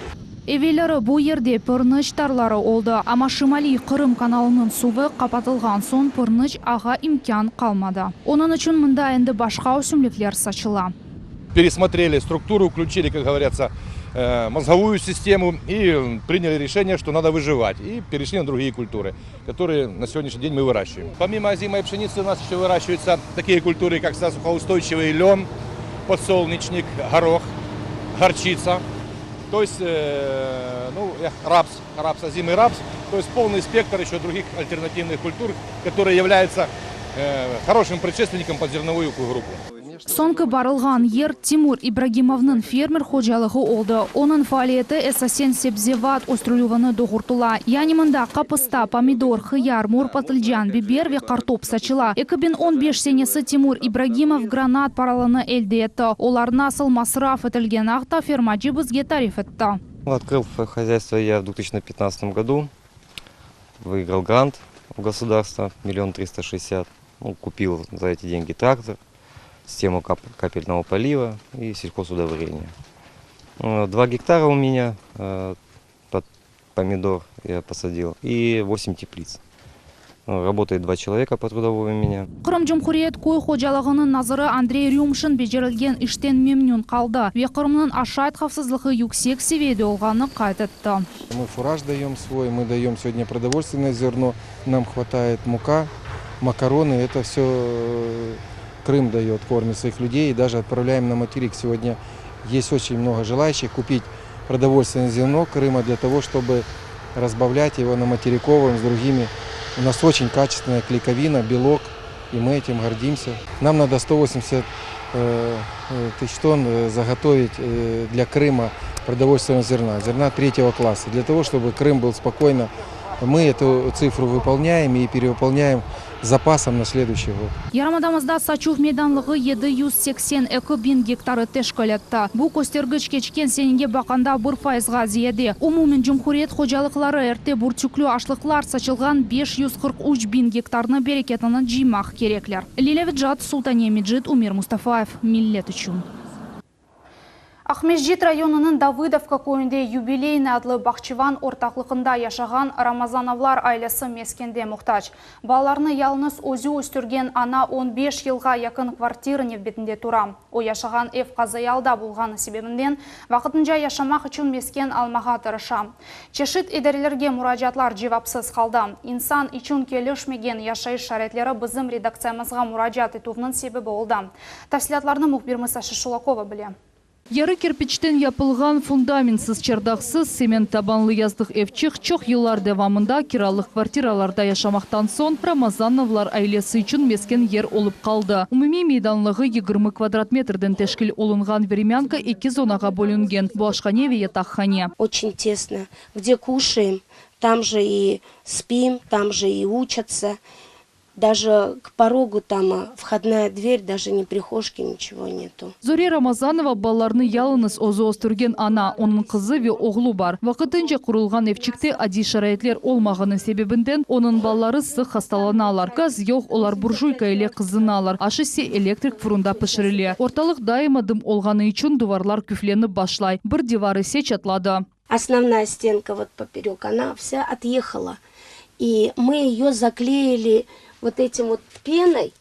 Evelleri bu yerde pirniç tarlaları oldı. Amma Şimaliy Qırım kanalınıñ suvı qapatılğan soñ pirniç ağa imkân qalmadı. Onıñ içün mında endi başqa ösümlikler saçıla. Пересмотрели структуру, включили, как говорится, э, мозговую систему и приняли решение, что надо выживать. И перешли на другие культуры, которые на сегодняшний день мы выращиваем. Помимо озимой пшеницы у нас еще выращиваются такие культуры, как засухоустойчивый лен, подсолнечник, горох, горчица. То есть, э, ну, э, рапс, рапс, озимый рапс. То есть полный спектр еще других альтернативных культур, которые являются э, хорошим предшественником под зерновую группу. Soñki barılğan yer Timur İbragimovnıñ fermer hocalığı oldı. Onıñ faaliyeti esasen sebzevat östürilüvine doğrultıla. Yani mında qapısta, pomidor, hıyar, mor patlıcan, biber ve qartop saçıla. 2015 senesi Timur İbragimov grant paralarını elde etti. Olar nasıl masraf etilgeni aqta fermacı bizge tarif etti. Открыл хозяйство я в 2015 году. Выиграл грант у государства, миллион триста шестьдесят. Ну, купил за эти деньги трактор, систему кап- капельного полива и сельхозудобрения. Э, 2 гектара у меня э, под помидор я посадил и 8 теплиц. Ну, Работает два человека по трудовой у меня. Qırım Cumhuriyet köy hocalığınıñ naziri Andrey Rümşin becerilgen işten memnün qaldı ve Qırımnıñ aşayt havfsızlığı yüksek seviyede olğanını qayd etti. Мы фураж даем свой, мы даем сегодня продовольственное зерно, нам хватает мука, макароны, это все Крым дает, кормит своих людей и даже отправляем на материк. Сегодня есть очень много желающих купить продовольственное зерно Крыма для того, чтобы разбавлять его на материковом с другими. У нас очень качественная клейковина, белок, и мы этим гордимся. Нам надо 180 э, э, тысяч тонн э, заготовить э, для Крыма продовольственного зерна, зерна третьего класса, для того, чтобы Крым был спокойно. Мы эту цифру выполняем и перевыполняем с запасом на следующий год. Yarımadamızda saçuv meydanlığı 782 biñ gektarı teşkil etti. Bu köstergiç keçken senege baqqanda 1 fayızğa ziyade. Umumen Cumhuriyet hocalıqları erte bürtükli aşlıqlar saçılğan 543 biñ gektarnıñ bereketini cıymaq kerekler. Lilâ Vecat, Sultaniye Mecit, Umer Mustafayev. Millet içün. Aqmescit rayonınıñ Davıdovka köyünde Yubileynıy adlı bağçıvan ortaqlığında yaşağan Ramazanovlar ailesi meskende muhtac. Balalarnı yalıñız özü östürgen ana on beş yılğa yaqın kvartira nevbetinde tura. O yaşağan ev qazayalda bulğanı sebebinden vaqtınca yaşamaq içün mesken almağa tırışa. Çeşit idarelerge muracaatlar cevapsız qaldı. İnsan içün kelişmegen yaşayış şaraitleri bizim redaktsiyamızğa muracaat etüvniñ sebebi oldı. Tafsilâtlarnı mühbirimiz Ayşe Şulakova bile. Yarı kirpiçten yapılğan, fundamentsiz, çardaqsız, tsement tabanlı yazdıq evçik çoq yıllar devamında kiralıq kvartiralarda yaşamaqtan soñ Ramazanovlar ailesi içün mesken yer olıp qaldı. Umumiy meydanlığı 20 kvadrat metrden teşkil olunğan vremânka eki zonağa bölüngen, bulaşhane ve yataqhane. Oçen tesno. Gde kuşaem, tam же и spim, tam же и учатся. Даже k porogу там vhodnaya dver, даже ni prihojki, niçego netu. Zore Ramazanova balalarını yalıñız özü östürgen ana, onıñ qızı ve oğlu bar. Vaqtınca qurulğan evçikte adiy şaraitler olmağanı sebebinden onıñ balaları sıq hastalanalar. Gaz yoq, olar burjuyka ile qızınalar, aş ise elektrik furunda pişirile. Ortalıq daima dım olğanı içün duvarlar küflenip başlay, bir divar ise çatladı. Основная стенка вот поперек, она вся отъехала. И мы ее заклеили вот этим вот пеной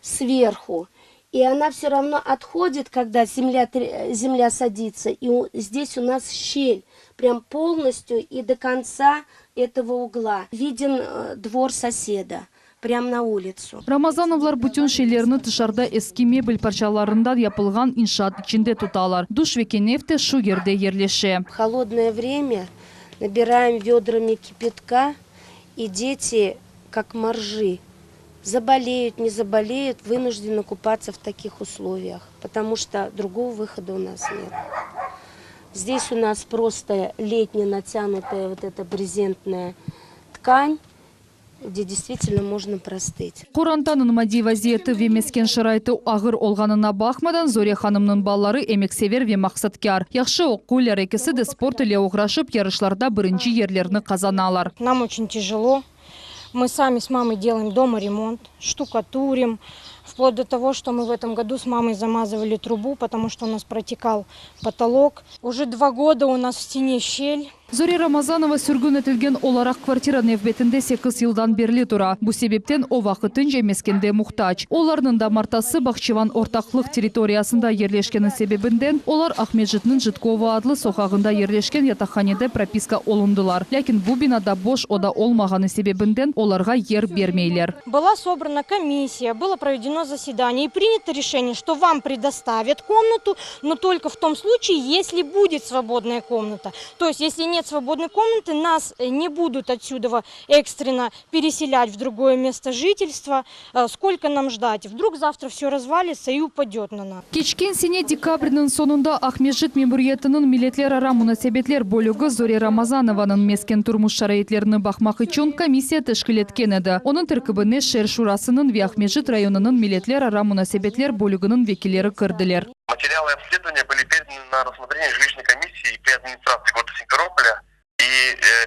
сверху. И она все равно отходит, когда земля, земля садится. И здесь у нас щель прям полностью и до конца этого угла. Виден э, двор соседа прямо на улицу. Ramazanovlar bütün şeylerini tışarıda eski mebel parçalarından yapılğan inşaat içinde tutalar. Duş ve kenef de şu yerde yerleşe. В холодное время набираем ведрами кипятка, и дети, как моржи, заболеют, не заболеют, вынуждены купаться в таких условиях, потому что другого выхода у нас нет. Здесь у нас просто летняя натянутая вот эта брезентная ткань, где действительно можно простыть. Qorantanıñ maddiy vaziyeti ve mesken şaraiti ağır olğanına baqmadan Zore hanımnıñ balaları emeksever ve maqsatkâr. Yahşı oquylar, ekisi de sport ile oğraşıp yarışlarda birinci yerlerni qazanalar. Нам очень тяжело. Мы сами с мамой делаем дома ремонт, штукатурим. Вплоть до того, что мы в этом году с мамой замазывали трубу, потому что у нас протекал потолок. Уже два года у нас в стене щель. Zore Ramazanova sürgün etilgen olaraq kvartira nevbetinde 8 yıldan berli tura. Bu sebepten o vaqtınca meskenge muhtac. Olarnıñ damartısı Bağçıvan ortaqlıq territoriyasında yerleşkeni sebebinden olar Aqmescitniñ Jitkova adlı soqağında yerleşken yataqhanede propiska olundılar. Lâkin bu binada boş oda olmağanı sebebinden olarğa yer bermeyler. Была собрана комиссия, было проведено заседание и принято решение, что вам предоставят комнату, но только в том случае, если будет свободная комната. То есть, если нет свободной комнаты, нас не будут отсюда экстренно переселять в другое место жительства. Э, сколько нам ждать? Вдруг завтра все развалится и упадет на нас. Keçken sene dekabrniñ soñunda Aqmescit memuriyetiniñ milletlerara munasebetler bölügi Zore Ramazanovanıñ mesken turmuş şaraitlerini baqmaq içün komissiya teşkil etken edi. Onıñ terkibine şeer şurasınıñ ve Aqmescit rayonınıñ milletlerara munasebetler bölüginiñ vekilleri kirdiler. Материалы обследования были переданы на рассмотрение жилищной комиссии при администрации города Симферополя. И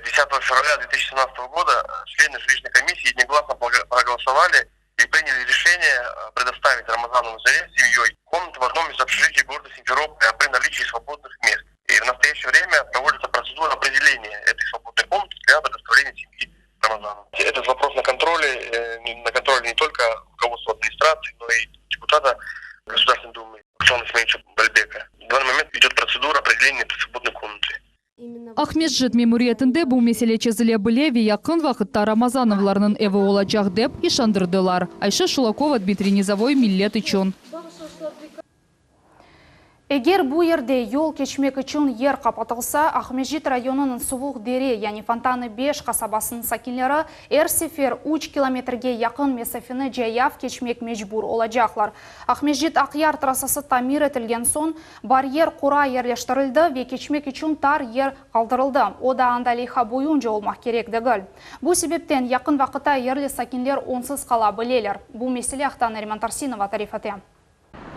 10 февраля 2017 года члены жилищной комиссии единогласно проголосовали и приняли решение предоставить Рамазанову Заре с семьей комнату в одном из общежитий города Симферополя при наличии свободных мест. И в настоящее время проводится процедура определения этой свободной комнаты для предоставления семьи Рамазанова. Этот вопрос на контроле, на контроле не только руководства администрации, но и депутата Государственной Думы Руслана Исмаиловича Бальбека. В данный момент идет процедура определения этой свободной комнаты. Aqmescit memuriyetinde bu mesele çezile bile ve yaqın vaqıtta Ramazanovlarnıñ evi olacaq dep işandırdılar. Ayşe Şulakova, Dmitriy Nizavoy, Millet içün. Eger bu yerde yol keçmek içün yer qapatılsa, Aqmescit rayonınıñ Suvuq Dere, yani Fontanı 5 qasabasınıñ sakinleri er sefer 3 kilometrge yaqın mesafeni cayav keçmek mecbur olacaqlar. Aqmescit Aqyar trassası tamir etilgen soñ baryer qora yerleştirildi ve keçmek içün tar yer qaldırıldı. O da anda leyha boyunca olmaq kerek degil. Bu sebepten yaqın vaqıtta yerli sakinler onsız qala bileler. Bu mesele aqta Nariman Tarsinova tarif ete.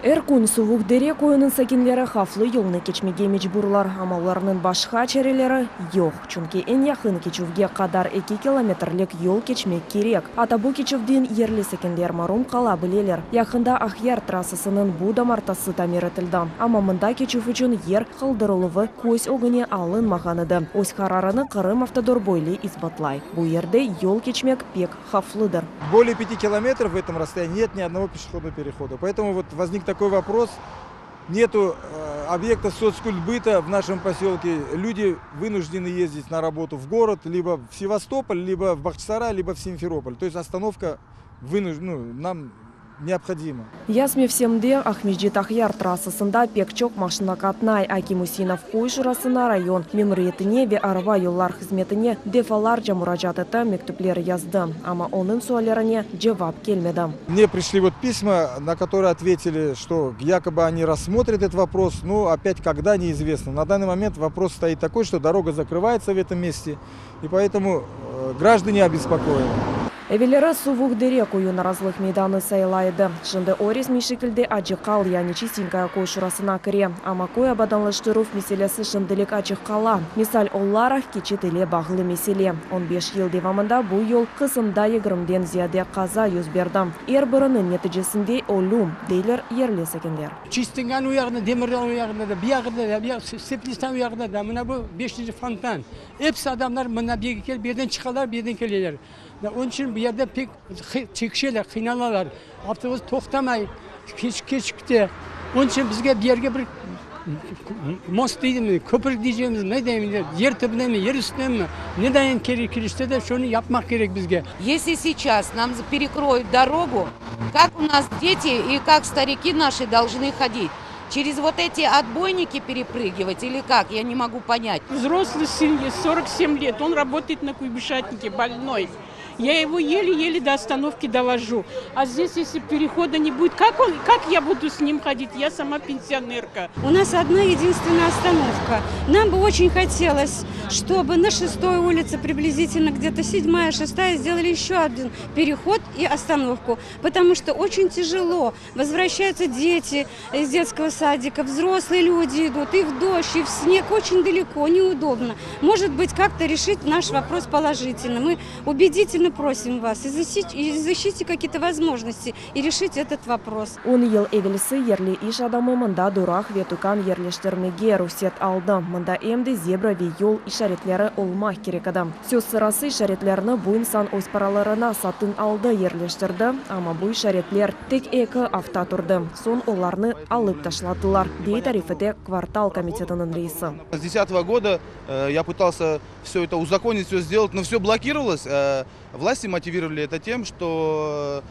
Er kün Suvuq Dere köyüniñ sakinleri havflı yolnı keçmege mecburlar, amma olarnıñ başqa çareleri yoq, çünki eñ yaqın keçüvge qadar eki kilometrlik yol keçmek kerek. Atta bu keçüvden yerli sakinler marum qala bileler. Yaqında Aqyar trassasınıñ bu damartası tamir etildi, amma mında keçüv içün yer qaldırıluvı köz ögüne alınmağan edi. Öz qararını Qırımavtodor böyle isbatlay, bu yerde yol keçmek pek havflıdır. Более пяти километров в этом расстоянии нет ни одного пешеходного перехода. Поэтому вот возник такой вопрос. Нету объекта соцкультбыта в нашем поселке. Люди вынуждены ездить на работу в город, либо в Севастополь, либо в Бахчисарай, либо в Симферополь. То есть остановка вынуждена, ну, нам необходима. Yaz mevsiminde Aqmescit-Aqyar trassasında pek çoq maşina qatnay. Akim Useinov köy şurasına, rayon memuriyetine ve araba yollar hızmetine defalarca muracaat etti, mektüpler yazdı. Amma onıñ suallerine cevap kelmedi. Мне пришли вот письма, на которые ответили, что якобы они рассмотрят этот вопрос, но опять когда неизвестно. На данный момент вопрос стоит такой, что дорога закрывается в этом месте, и поэтому граждане обеспокоены. Evelleri Suvuq Dere köyü narazılıq meydanı sayıla edi. Şimdi o resmiy şekilde Acı Qal, yani Çistinkaya köy şurasına kire. Amma köy abadanlaştıruv meselesi şimdilik açıq qala. Misal olaraq, keçit ile bağlı mesele. On beş yıl devamında bu yol qısımda yigirmiden ziyade qaza yüz berdi. Er biriniñ neticesinde ölüm, deyler yerli sakinler. Çistinkanıñ o yağında, demiryol o yağında da, bu yağında da, bu yaq Seplistân o yağında da, mına bu beşinci fontan. Episi adamlar mına bu yerge kelip, bu yerden çıqalar, bu yerden keleler. Onıñ içün bu yerde pek çekişeler, qıynalalar. Avtobus toqtamay, keç keçikte. Onıñ içün bizge bu yerge bir most deydimi, köpür deycegimiz, ne deymiz, yer tübünemi, yer üstünemi, ne dayın kelişse de şonı yapmaq kerek bizge. Если сейчас нам перекроют дорогу, как у нас дети и как старики наши должны ходить? Через вот эти отбойники перепрыгивать или как? Я не могу понять. Взрослый сын есть, 47 лет, он работает на Куйбышатнике, больной. Я его еле-еле до остановки довожу. А здесь, если перехода не будет, как, он, как я буду с ним ходить? Я сама пенсионерка. У нас одна единственная остановка. Нам бы очень хотелось, чтобы на шестой улице, приблизительно где-то седьмая, шестая, сделали еще один переход и остановку. Потому что очень тяжело. Возвращаются дети из детского садика, взрослые люди идут и в дождь, и в снег. Очень далеко, неудобно. Может быть, как-то решить наш вопрос положительно. Мы убедительно просим вас, изыщите какие-то возможности и решить этот вопрос. On yıl evelsi yerli iş adamı mında duraq ve tükân yerleştirmege ruhset aldı. Mında em de zebra ve yol işaretleri olmaq kerek edi. Söz sırası işaretlerni bu insan öz paralarına satın aldı, yerleştirdi, amma bu işaretler tek eki afta turdı. Soñ olarnı alıp taşladılar, dey tarif ete kvartal komitetiniñ reisi. С 2010 года я пытался все это узаконить, все сделать, но все блокировалось. Власти мотивировали это тем, что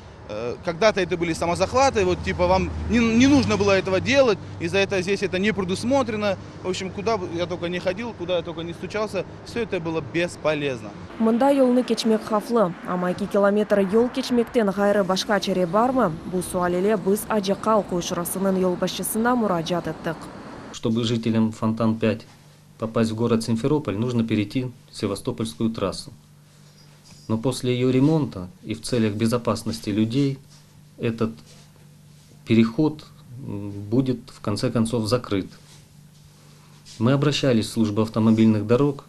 когда-то это были самозахваты, вот типа вам не, не нужно было этого делать, и за это здесь это не предусмотрено. В общем, куда я только не ходил, куда я только не стучался, все это было бесполезно. Mında yolnı keçmek havflı, amma 2 kilometr yol keçmekten ğayrı başqa çare barmı? Bu sual ile biz Acı Qal köy şurasınıñ yolbaşçısına muracaat ettik. Чтобы жителям Фонтан-5 попасть в город Симферополь, нужно перейти Севастопольскую трассу. Но после ее ремонта и в целях безопасности людей этот переход будет в конце концов закрыт. Мы обращались в службу автомобильных дорог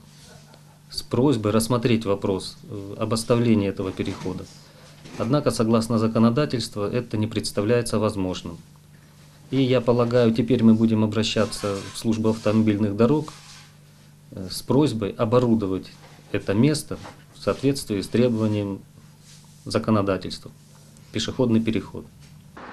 с просьбой рассмотреть вопрос об оставлении этого перехода. Однако, согласно законодательству, это не представляется возможным. И я полагаю, теперь мы будем обращаться в службу автомобильных дорог с просьбой оборудовать это место в соответствии с требованием законодательства. Пешеходный переход.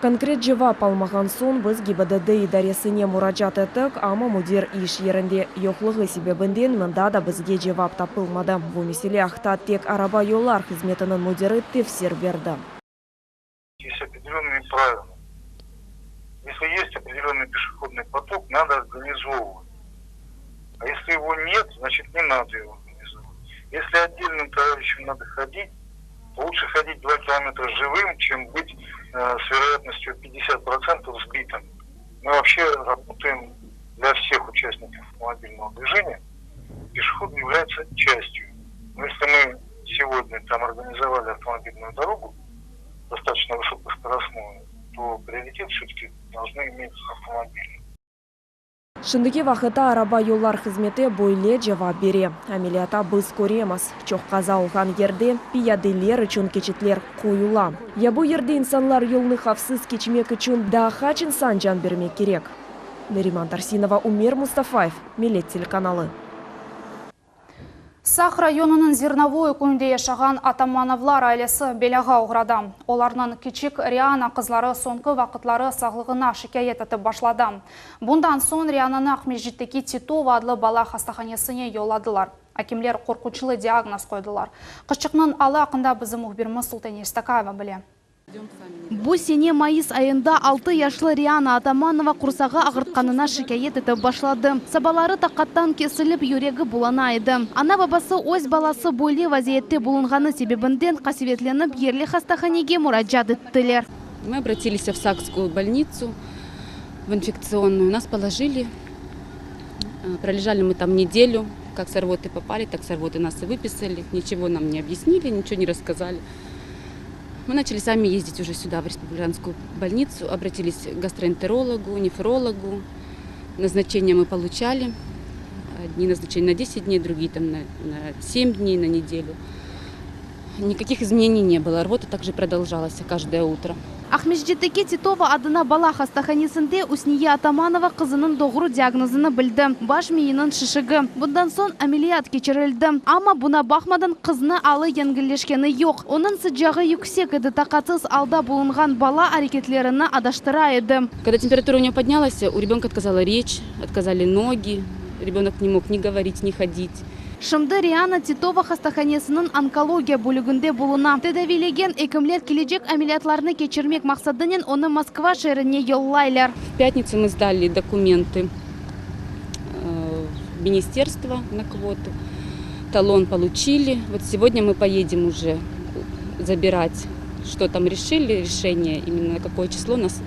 Konkret cevap almağan soñ biz GİBDD idaresine muracaat ettik, amma müdir iş yerinde yoqluğı sebebinden mında da bizge cevap tapılmadı. Bu mesele aqta tek araba yollar hızmetiniñ müdiri tefsir berdi. Есть определенные правила. Если есть определенный пешеходный поток, надо организовывать. А если его нет, значит не надо его организовывать. Если отдельным товарищам надо ходить, то лучше ходить 2 километра живым, чем быть с вероятностью 50% сбитым. Мы вообще работаем для всех участников автомобильного движения. Пешеход является частью. Но если мы сегодня там организовали автомобильную дорогу, достаточно высокоскоростную, то приоритет все-таки. Должны иметь автомобили. Şimdiki vaqıtta araba yollar hızmeti böyle cevap bere, Ameliyatta biz köremiz, çoq qaza olğan yerde piyadeler içün keçitler qoyula. Ya bu yerde insanlar yolnı havfsız keçmek içün daa qaç insan can bermek kerek? Nariman Tarsinova, Umer Mustafayev, Millet telekanalı. Saq rayonınıñ Zernovoye köyünde yaşağan Atamanovlar ailesi belâğa oğradı. Olarnıñ kiçik Riana qızları soñki vaqıtları sağlığına şikâyet etip başladı. Bundan soñ Riananı Aqmescitteki Titova adlı bala hastahanesine yolladılar. Akimler qorquçlı diagnoz qoydılar. Qızçıqnıñ alı aqqında bizim mühbirimiz Sultaniye Estakayeva bile. Bu sene mayıs ayında altı yaşlı Riana Atamanova qursağı ağırtqanına şikâyet etip başladı. Sabaları taqattan kesilip, yüregi bulana edi. Ana-babası öz balası böyle vaziyette bulunğanı sebebinden qasevetlenip, yerli hastahanege muracaat ettiler. Мы обратились в Сакскую больницу, в инфекционную. Нас положили. Пролежали мы там неделю. Как с рвоты попали, так с рвоты нас и выписали. Ничего нам не объяснили, ничего не рассказали. Мы начали сами ездить уже сюда, в республиканскую больницу. Обратились к гастроэнтерологу, нефрологу. Назначения мы получали. Одни назначения на 10 дней, другие там на, на 7 дней, на неделю. Никаких изменений не было. Рвота также продолжалась каждое утро. Aqmescitteki Titova adına bala hastahanesinde Üsniye Atamanova qızınıñ doğru diagnozını bildi, baş miyiniñ şişigi. Bundan soñ ameliyat keçirildi. Amma buña baqmadan qıznıñ alı yengilleşkeni yoq. Onıñ sıcağı yüksek edi, taqatsız alda bulunğan bala areketlerini adaştıra edi. Когда температура у нее поднялась, у ребенка отказала речь, отказали ноги, ребенок не мог ни говорить, ни ходить. Şimdi Riana Titova hastahanesiniñ onkologiya bölüginde buluna. Tedaviylegen ekimler kelecek ameliyatlarnı keçirmek maqsadınen onı Moskva şeerine yollaylar. В пятницу мы сдали документы в министерство на квоту. Талон получили. Вот сегодня мы поедем уже забирать, что там решили, решение, именно на какое число нас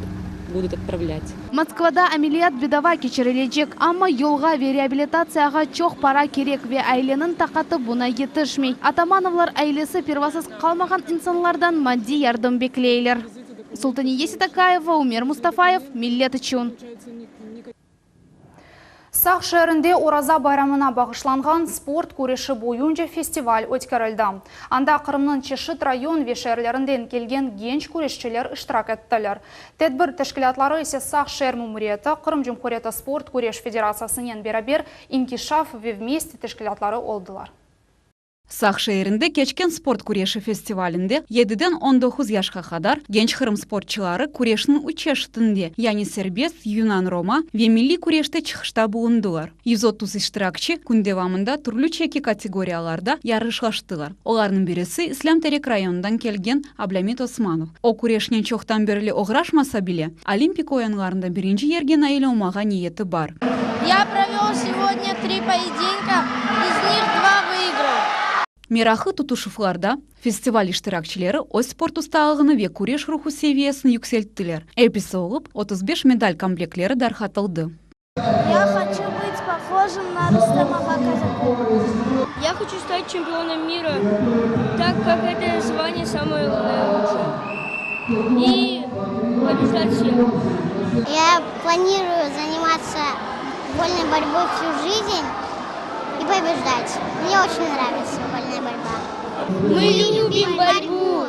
будут отправлять. Moskvada ameliyat bedava keçirilecek, amma yolğa ve reabilitatsiyağa çoq para kerek ve aileniñ taqatı buña yetişmey. Atamanovlar ailesi pervasız qalmağan insanlardan maddiy yardım bekleyler. Sultaniye Yesitakaeva, Umer Mustafayev, Millet içün. Saq şeerinde Oraza bayramına bağışlanğan sport küreşi boyunca festival ötkerildi. Anda Qırımnıñ çeşit rayon ve şeerlerinden kelgen genç küreşçiler iştirak ettiler. Tedbir teşkilâtları ise Saq şeer memuriyeti, Qırım Cumhuriyeti Sport Küreş Federatsiyasınen beraber İnkişaf ve Vmeste teşkilâtları oldılar. Saq şeerinde keçken sport küreşi festivalinde yediden 19 yaşqa qadar genç Qırım sportçıları küreşniñ üç çeşitinde, yani serbest, yunan-roma ve milliy küreşte çıqışta bulundılar. 130 iştirakçi kün devamında türlü çeki kategoriyalarda yarışlaştılar. Olarnıñ birisi İslâm Terek rayonından kelgen Ablâmit Osmanov. O küreşnen çoqtan berli oğraşmasa bile, Olimpik oyunlarında birinci yerge nail olmağa niyeti bar. Я провел сегодня три поединка, из них два выиграл. Meraqlı tutuşuvlarda festival iştirakçileri öz sport ustalığını ve küreş ruhu seviyesini yükselttiler. Episi olıp 35 medal komplektleri darqatıldı. Я хочу быть похожим на Рустема Казакова. Я хочу стать чемпионом мира, так как это звание самое лучшее. И побеждать всех. Я планирую заниматься вольной борьбой всю жизнь и побеждать. Мне очень нравится вольная борьба. Мы любим борьбу.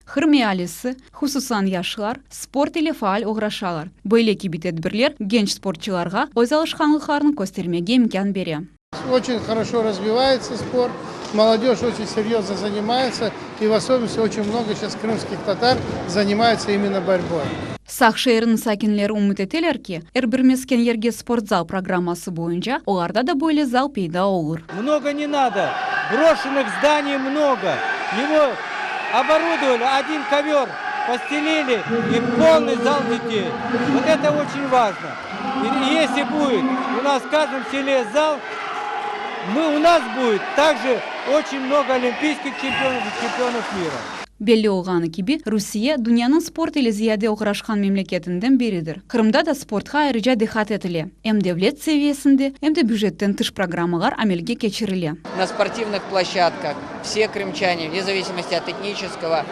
Qırım ealisi, hususan yaşlar, sport ile faal oğraşalar. Böyle kibi tedbirler genç sportçılarğa öz alışqanlıqlarını köstermege imkân bere. Очень хорошо развивается спорт, молодежь очень серьезно занимается, и в особенности очень много сейчас крымских татар занимаются именно борьбой. Saq şeeriniñ sakinleri ümüt eteler ki, er bir mesken yerge sport zal programması boyunca olarda da böyle zal peyda olur. Много не надо. Брошенных зданий много. Его оборудовали, один ковер постелили и полный зал детей. Вот это очень важно. И если будет у нас в каждом селе зал, мы, у нас будет также очень много олимпийских чемпионов и чемпионов мира. Belli olğanı kibi, Rusiye dünyanıñ sport ile ziyade oğraşqan memleketinden biridir. Qırımda da sportqa ayrıca diqqat etile. Em devlet seviyesinde, em de bücetten tış programmalar amelge keçirile. На спортивных площадках все крымчане, вне зависимости от этнического,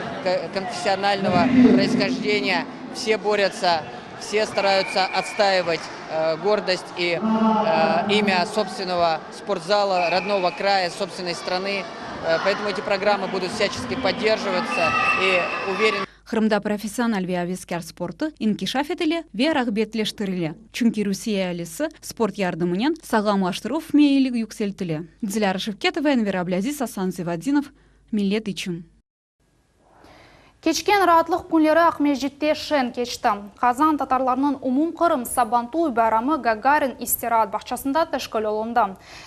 конфессионального происхождения, все борются. Все стараются отстаивать гордость и имя собственного спортзала, родного края, собственной страны. Поэтому эти программы будут всячески поддерживаться и уверен, Qırımda professional ve aveskâr sportı inkişaf etile ve rağbetleştirile, çünki Rusiye ealisi sport yardımınen sağlamlaştıruv meyili yükseltile. Dilâra Şevketova, Enver Ablâziz, Asan Zivadinov, Millet içün. Keçken raatlıq künleri Aqmescitte şeñ keçti. Qazan tatarlarınıñ umumqırım Sabantuy bayramı Gagarin istiraat bağçasında teşkil olundı.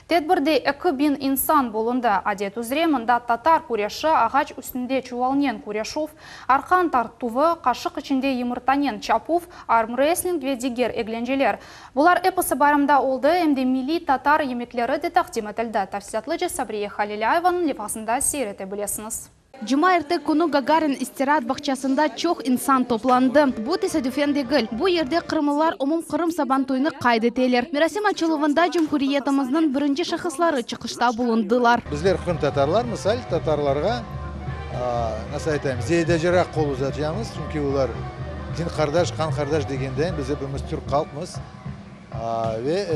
Tedbirde 2000 insan bulundı. Adet üzre mında tatar küreşi, ağaç üstünde çuvalnen küreşüv, arqan tartuvı, qaşıq içinde yımırtanen çapuv, armresling ve diger eglenceler. Bular episi bayramda oldı, em de milliy tatar yemekleri de taqdim etildi. Tafsilâtlıca Sabriye Halilâyevanıñ levhasında seyir ete bilesiñiz. Cumaerte künü Gagarin istiraat bağçasında çoq insan toplandı. Bu tesadüfen degil. Bu yerde qırımlılar umumqırım Sabantuynı qayd eteler. Merasim açıluvında cumhuriyetimizniñ birinci şahısları çıqışta bulundılar. Bizler qırımtatarlar, misal, tatarlarğa, nasıl aytayım, ziyadaceraq qol uzatacamız, çünki olar din qardaş, qan qardaş degendeyin, biz epimiz türk halqmız ve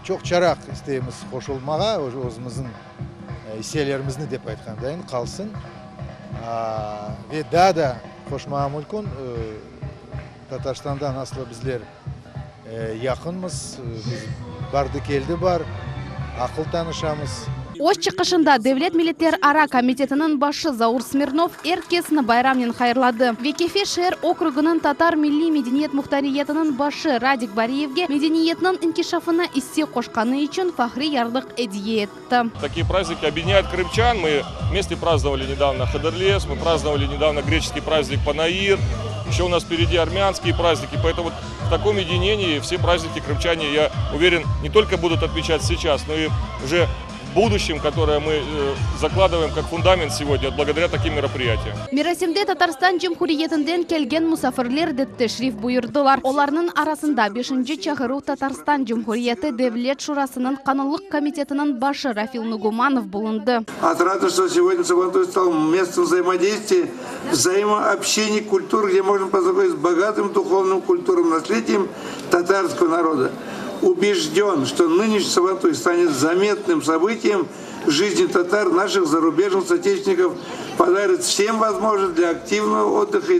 çoqçaraq isteymiz qoşulmağa, özümizniñ isselerimizni dep aytqandayın, qalsın. Ve daa da qoşmağa mümkün, Tatarstandan aslı bizler yaqınmız, biz bardı-keldi bar, aqıl tanışamız. Öz çıqışında Devlet milletlerara komitetiniñ başı Zaur Smirnov er kesni bayramnen hayırladı ve Kefe şeer okrugınıñ tatar milliy medeniyet muhtariyetiniñ başı Radik Bariyevge medeniyetniñ inkişafına isse qoşqanı içün fahriy yarlıq ediye etti. Такие праздники объединяют крымчан. Мы вместе праздновали недавно Хыдырлез, мы праздновали недавно греческий праздник Панаир. Еще у нас впереди армянские праздники. Поэтому вот в таком единении все праздники крымчане, я уверен, не только будут отмечать сейчас, но и уже в будущем, которое мы закладываем как фундамент сегодня, благодаря таким мероприятиям. Merasimde Tatarstan Cumhuriyetinden kelgen musafirler de teşrif buyurdılar. Olarnıñ arasında beşinci çağıruv Tatarstan Cumhuriyeti Devlet Şurasınıñ Qanunlıq komitetiniñ başı Rafil Nugumanov bulundı. Отрадно, что сегодня Сабантуй стал местом взаимодействия, взаимообщения культур, где можно познакомиться с богатым духовным культурным наследием татарского народа. Убежден, что нынешний Сабантуй станет заметным событием в жизни татар, наших зарубежных соотечественников, подарит всем возможность для активного отдыха и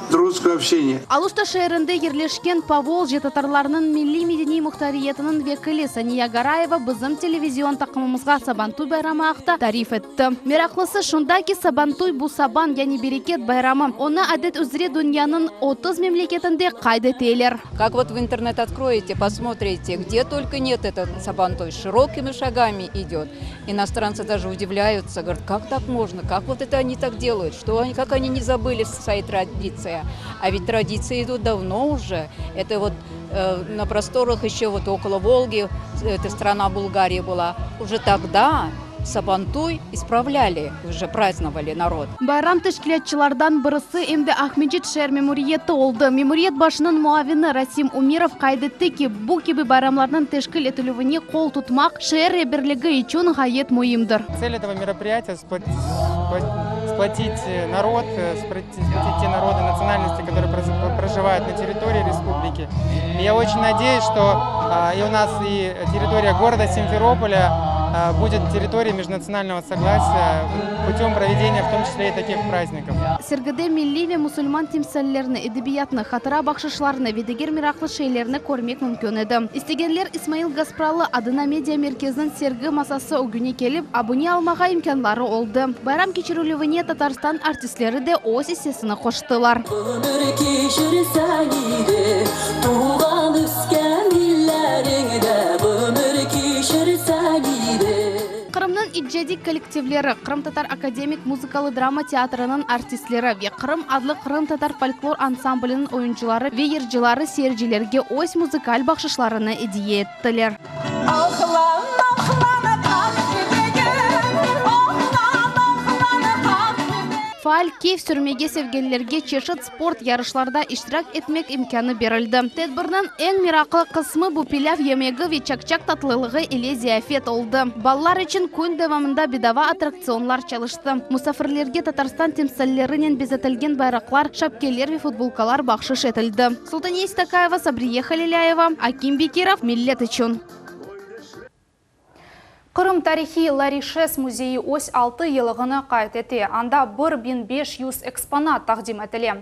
дружеского общения. Aluşta şeerinde yerleşken Povoljye tatarlarınıñ milliy-medeniy muhtariyetiniñ vekili Saniya Garayeva bizim televizion taqımımızğa Sabantuy bayramı aqta tarif etti. Meraqlısı şunda ki, Sabantuy bu saban, yani bereket bayramı. Onı adet üzre dünyanıñ 30 memleketinde qayd eteler. Как вот в интернет откроете, посмотрите, где только нет этот Сабантуй, широкими шагами идет. Иностранцы даже удивляются, говорят, как так можно, как вот это они так делают, что они, как они не забыли свои традиции. А ведь традиции идут давно уже. Это вот э, на просторах еще вот около Волги, это страна Булгария была, уже тогда Сабантуй исправляли, уже праздновали народ. Bayram teşkilâtçılardan birisi em de Aqmescit şeer memuriyeti oldı. Memuriyet başınıñ muavini Rasim Umerov qayd etti ki, bu kibi bayramlarnıñ teşkil etilüvine qol tutmaq şeer reberligi içün ğayet müimdir. Цель этого мероприятия сплотить народ, сплотить те народы, национальности, которые проживают на территории республики. И я очень надеюсь, что и у нас и территория города Симферополя будет территорией межнационального согласия путем проведения в том числе и таких праздников. Sergide milliy ve musulman timsallerini, edebiyatnı, hatıra bahşışlarını ve diger meraqlı şeylerni körmek mümkün edi. İstegenler İsmail Gaspralı adına media merkeziniñ sergi masası ögüne kelip, abune almağa imkânları oldı. Bayram keçirilüvine Tatarstan artistleri de öz issesini qoştılar. Ömür keçirseñ ide, Tuvğan ösken illeriñde Ömür keçirseñ ide. Qırımnıñ icadiy kollektivleri, Qırımtatar akademik muzıkalı-drama teatriniñ artistleri ve Qırım adlı qırımtatar folklor ansambliniñ oyuncıları ve yırcıları seyircilerge öz muzıkal bahşışlarını ediye ettiler. Oqlan, oqlan, qaq jibegim, Oqlan, oqlan, qaq jibegim. Faal keyf sürmege sevgenlerge çeşit sport yarışlarda iştirak etmek imkânı berildi. Tedbirniñ eñ meraqlı qısmı bu pilâv yemegi ve çak-çak tatlılığı ile ziyafet oldı. Balalar içün kün devamında bedava attraktsionlar çalıştı. Musafirlerge Tatarstan timsallerinen bezetilgen bayraqlar, şapkeler ve futbolkalar bahşış etildi. Sultaniye İstakayeva, Sabriye Halilâyeva, Akim Bekirov, Millet içün. Qırım tarihiy Larişes müzeyi öz altı yılığını qayd ete, anda 1500 eksponat taqdim etile.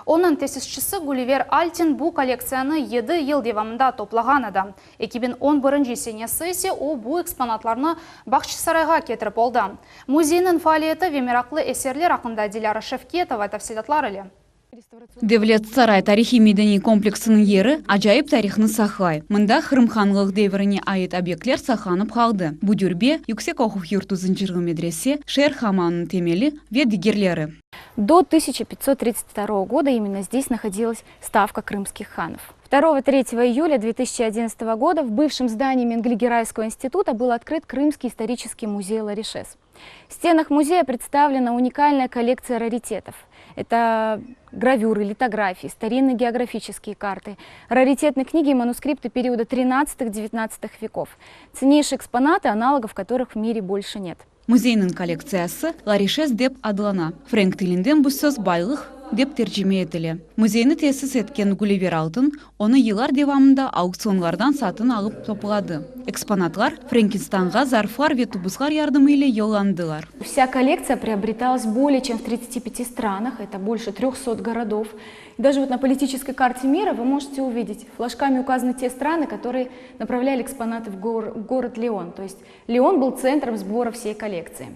Onıñ tesisçisi Güliver Altin bu kollektsiyanı yedi yıl devamında toplağan edi. 2011 senesi ise o bu eksponatlarnı Bağçasarayğa ketirip oldı. Müzeyniñ faaliyeti ve meraqlı eserler aqqında Dilâra Şevketova tafsilâtlar ile. Devlet Saray tarihiy-medeniy kompleksiniñ yeri acayip tarihnı saqlay. Mında Qırım hanlıq devrine ait obyektler saqlanıp qaldı, bu dürbe, yüksek oquv yurtu Zıncırlı medrese, şeer hamamınıñ temeli ve digerleri. До 1532 года именно здесь находилась ставка крымских ханов. 2-3 июля 2011 года в бывшем здании Менгли-Герайского института был открыт Крымский исторический музей Ларишес. В стенах музея представлена уникальная коллекция раритетов. Это гравюры, литографии, старинные географические карты, раритетные книги и манускрипты периода 13-19 веков. Ценнейшие экспонаты, аналогов которых в мире больше нет. Müzeyniñ kollektsiyası Larişes dep adlana. Frenk tilinden bu söz baylıq dep tercime etile. Müzeyni tesis etken Güliver Altın onı yıllar devamında auktsionlardan satın alıp topladı. Eksponatlar Frenkistanğa zarflar ve tubuslar yardımı ile yollandılar. Вся коллекция приобреталась более чем в 35 странах, это больше 300 городов. И даже вот на политической карте мира вы можете увидеть, флажками указаны те страны, которые направляли экспонаты в город Лион. То есть Лион был центром сбора всей коллекции.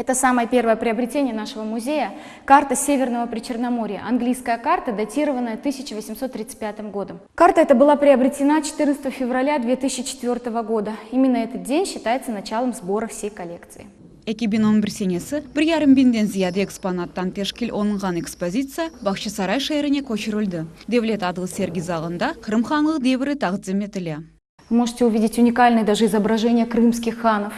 Это самое первое приобретение нашего музея – карта Северного Причерноморья, английская карта, датированная 1835 годом. Карта эта была приобретена 14 февраля 2004 года. Именно этот день считается началом сбора всей коллекции. 2011 senesi bir yarım biñden ziyade eksponattan teşkil olunğan ekspozitsiya Bağçasaray şeerine köçürildi. Devlet adlı sergi zalında Qırım hanlıq devri taqdim etile. Вы можете увидеть уникальные даже изображения крымских ханов.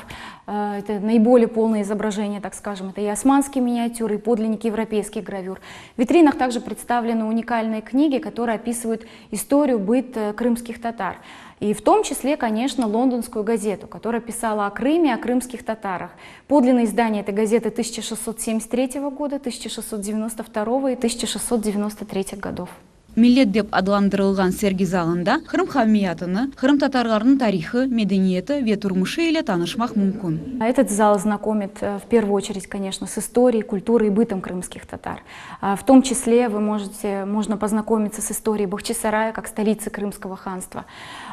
Э, это наиболее полное изображение, так скажем. Это и османские миниатюры, и подлинники европейских гравюр. В витринах также представлены уникальные книги, которые описывают историю, быт э, крымских татар. И в том числе, конечно, лондонскую газету, которая писала о Крыме, о крымских татарах. Подлинное издание этой газеты 1673 года, 1692 и 1693 годов. Millet dep adlandırılğan sergi zalında Qırım qavmiyatını, qırımtatarlarnıñ tarihı, medeniyeti ve turmuşı ile tanışmaq mümkün. Этот зал знакомит э, в первую очередь, конечно, с историей, культурой и бытом крымских татар. В том числе вы можете, можно познакомиться с историей Бахчисарая, как столицы Крымского ханства.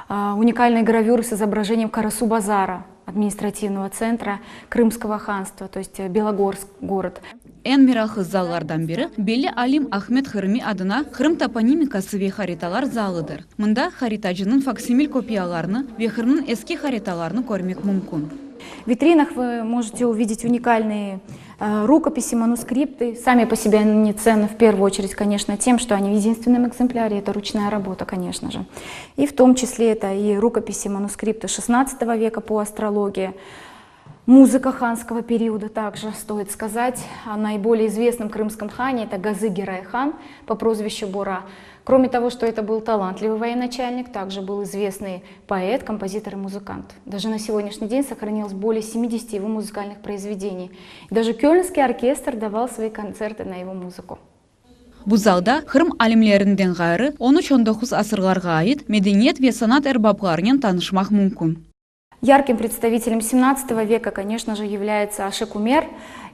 Уникальные гравюры с изображением Карасу-базара, административного центра Крымского ханства, то есть э, Белогорск город. Eñ meraqlı zallardan biri belli alim Ahmed Qırımi adına Qırım toponimikası ve haritalar zalıdır. Mında haritacınıñ faksimil kopiyalarını ve Qırımnıñ eski haritalarını körmek mümkün. В витринах вы можете увидеть уникальные э, рукописи, манускрипты. Сами по себе они ценны в первую очередь, конечно, тем, что они в единственном экземпляре, это ручная работа, конечно же. И в том числе это и рукописи, манускрипты XVI века по астрологии, Музыка ханского периода также, стоит сказать, о наиболее известном крымском хане, это Газы Герай-хан по прозвищу Бура. Кроме того, что это был талантливый военачальник, также был известный поэт, композитор и музыкант. Даже на сегодняшний день сохранилось более 70 его музыкальных произведений. Даже Кёльнский оркестр давал свои концерты на его музыку. Bu zalda Qırım alimlerinden ğayrı 13-19 asırlarğa ait medeniyet ve sanat erbaplarınen tanışmaq mümkün. Ярким представителем 17 века, конечно же, является Ашик Умер,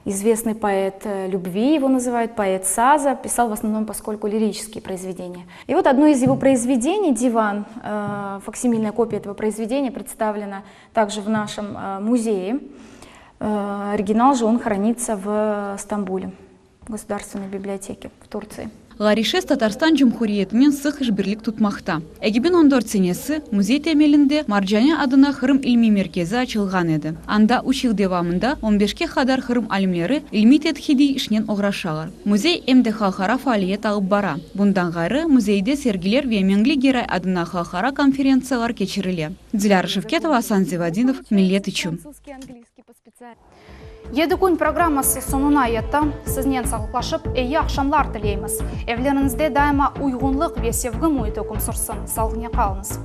известный поэт э, любви, его называют, поэт саза, писал в основном, поскольку лирические произведения. И вот одно из его произведений, «Диван», э, факсимильная копия этого произведения представлена также в нашем э, музее. Оригинал же он хранится в Стамбуле, в Государственной библиотеке в Турции. Larişes Tatarstan Cumhuriyetinen sıq işbirlik tutmaqta. 2014 senesi müzey temelinde Marcane adına Qırım ilmiy merkezi açılğan edi. Anda üç yıl devamında 15-ke qadar Qırım alimleri ilmiy tedqiqiy işnen oğraşalar. Müzey em de halqara faaliyet alıp bara. Bundan ğayrı, müzeyde sergiler ve Mengli Geray adına halqara konferentsiyalar keçirile. Dilâra Şevketova, Asan Zivadinov, Millet içün. Yedi kün programması soñuna yetti. Siznen sağlıqlaşıp, eyi aqşamlar tileymiz. Evleriñizde daima uyğunlıq ve sevgi müiti üküm sürsün. Sağlıqnen qalıñız.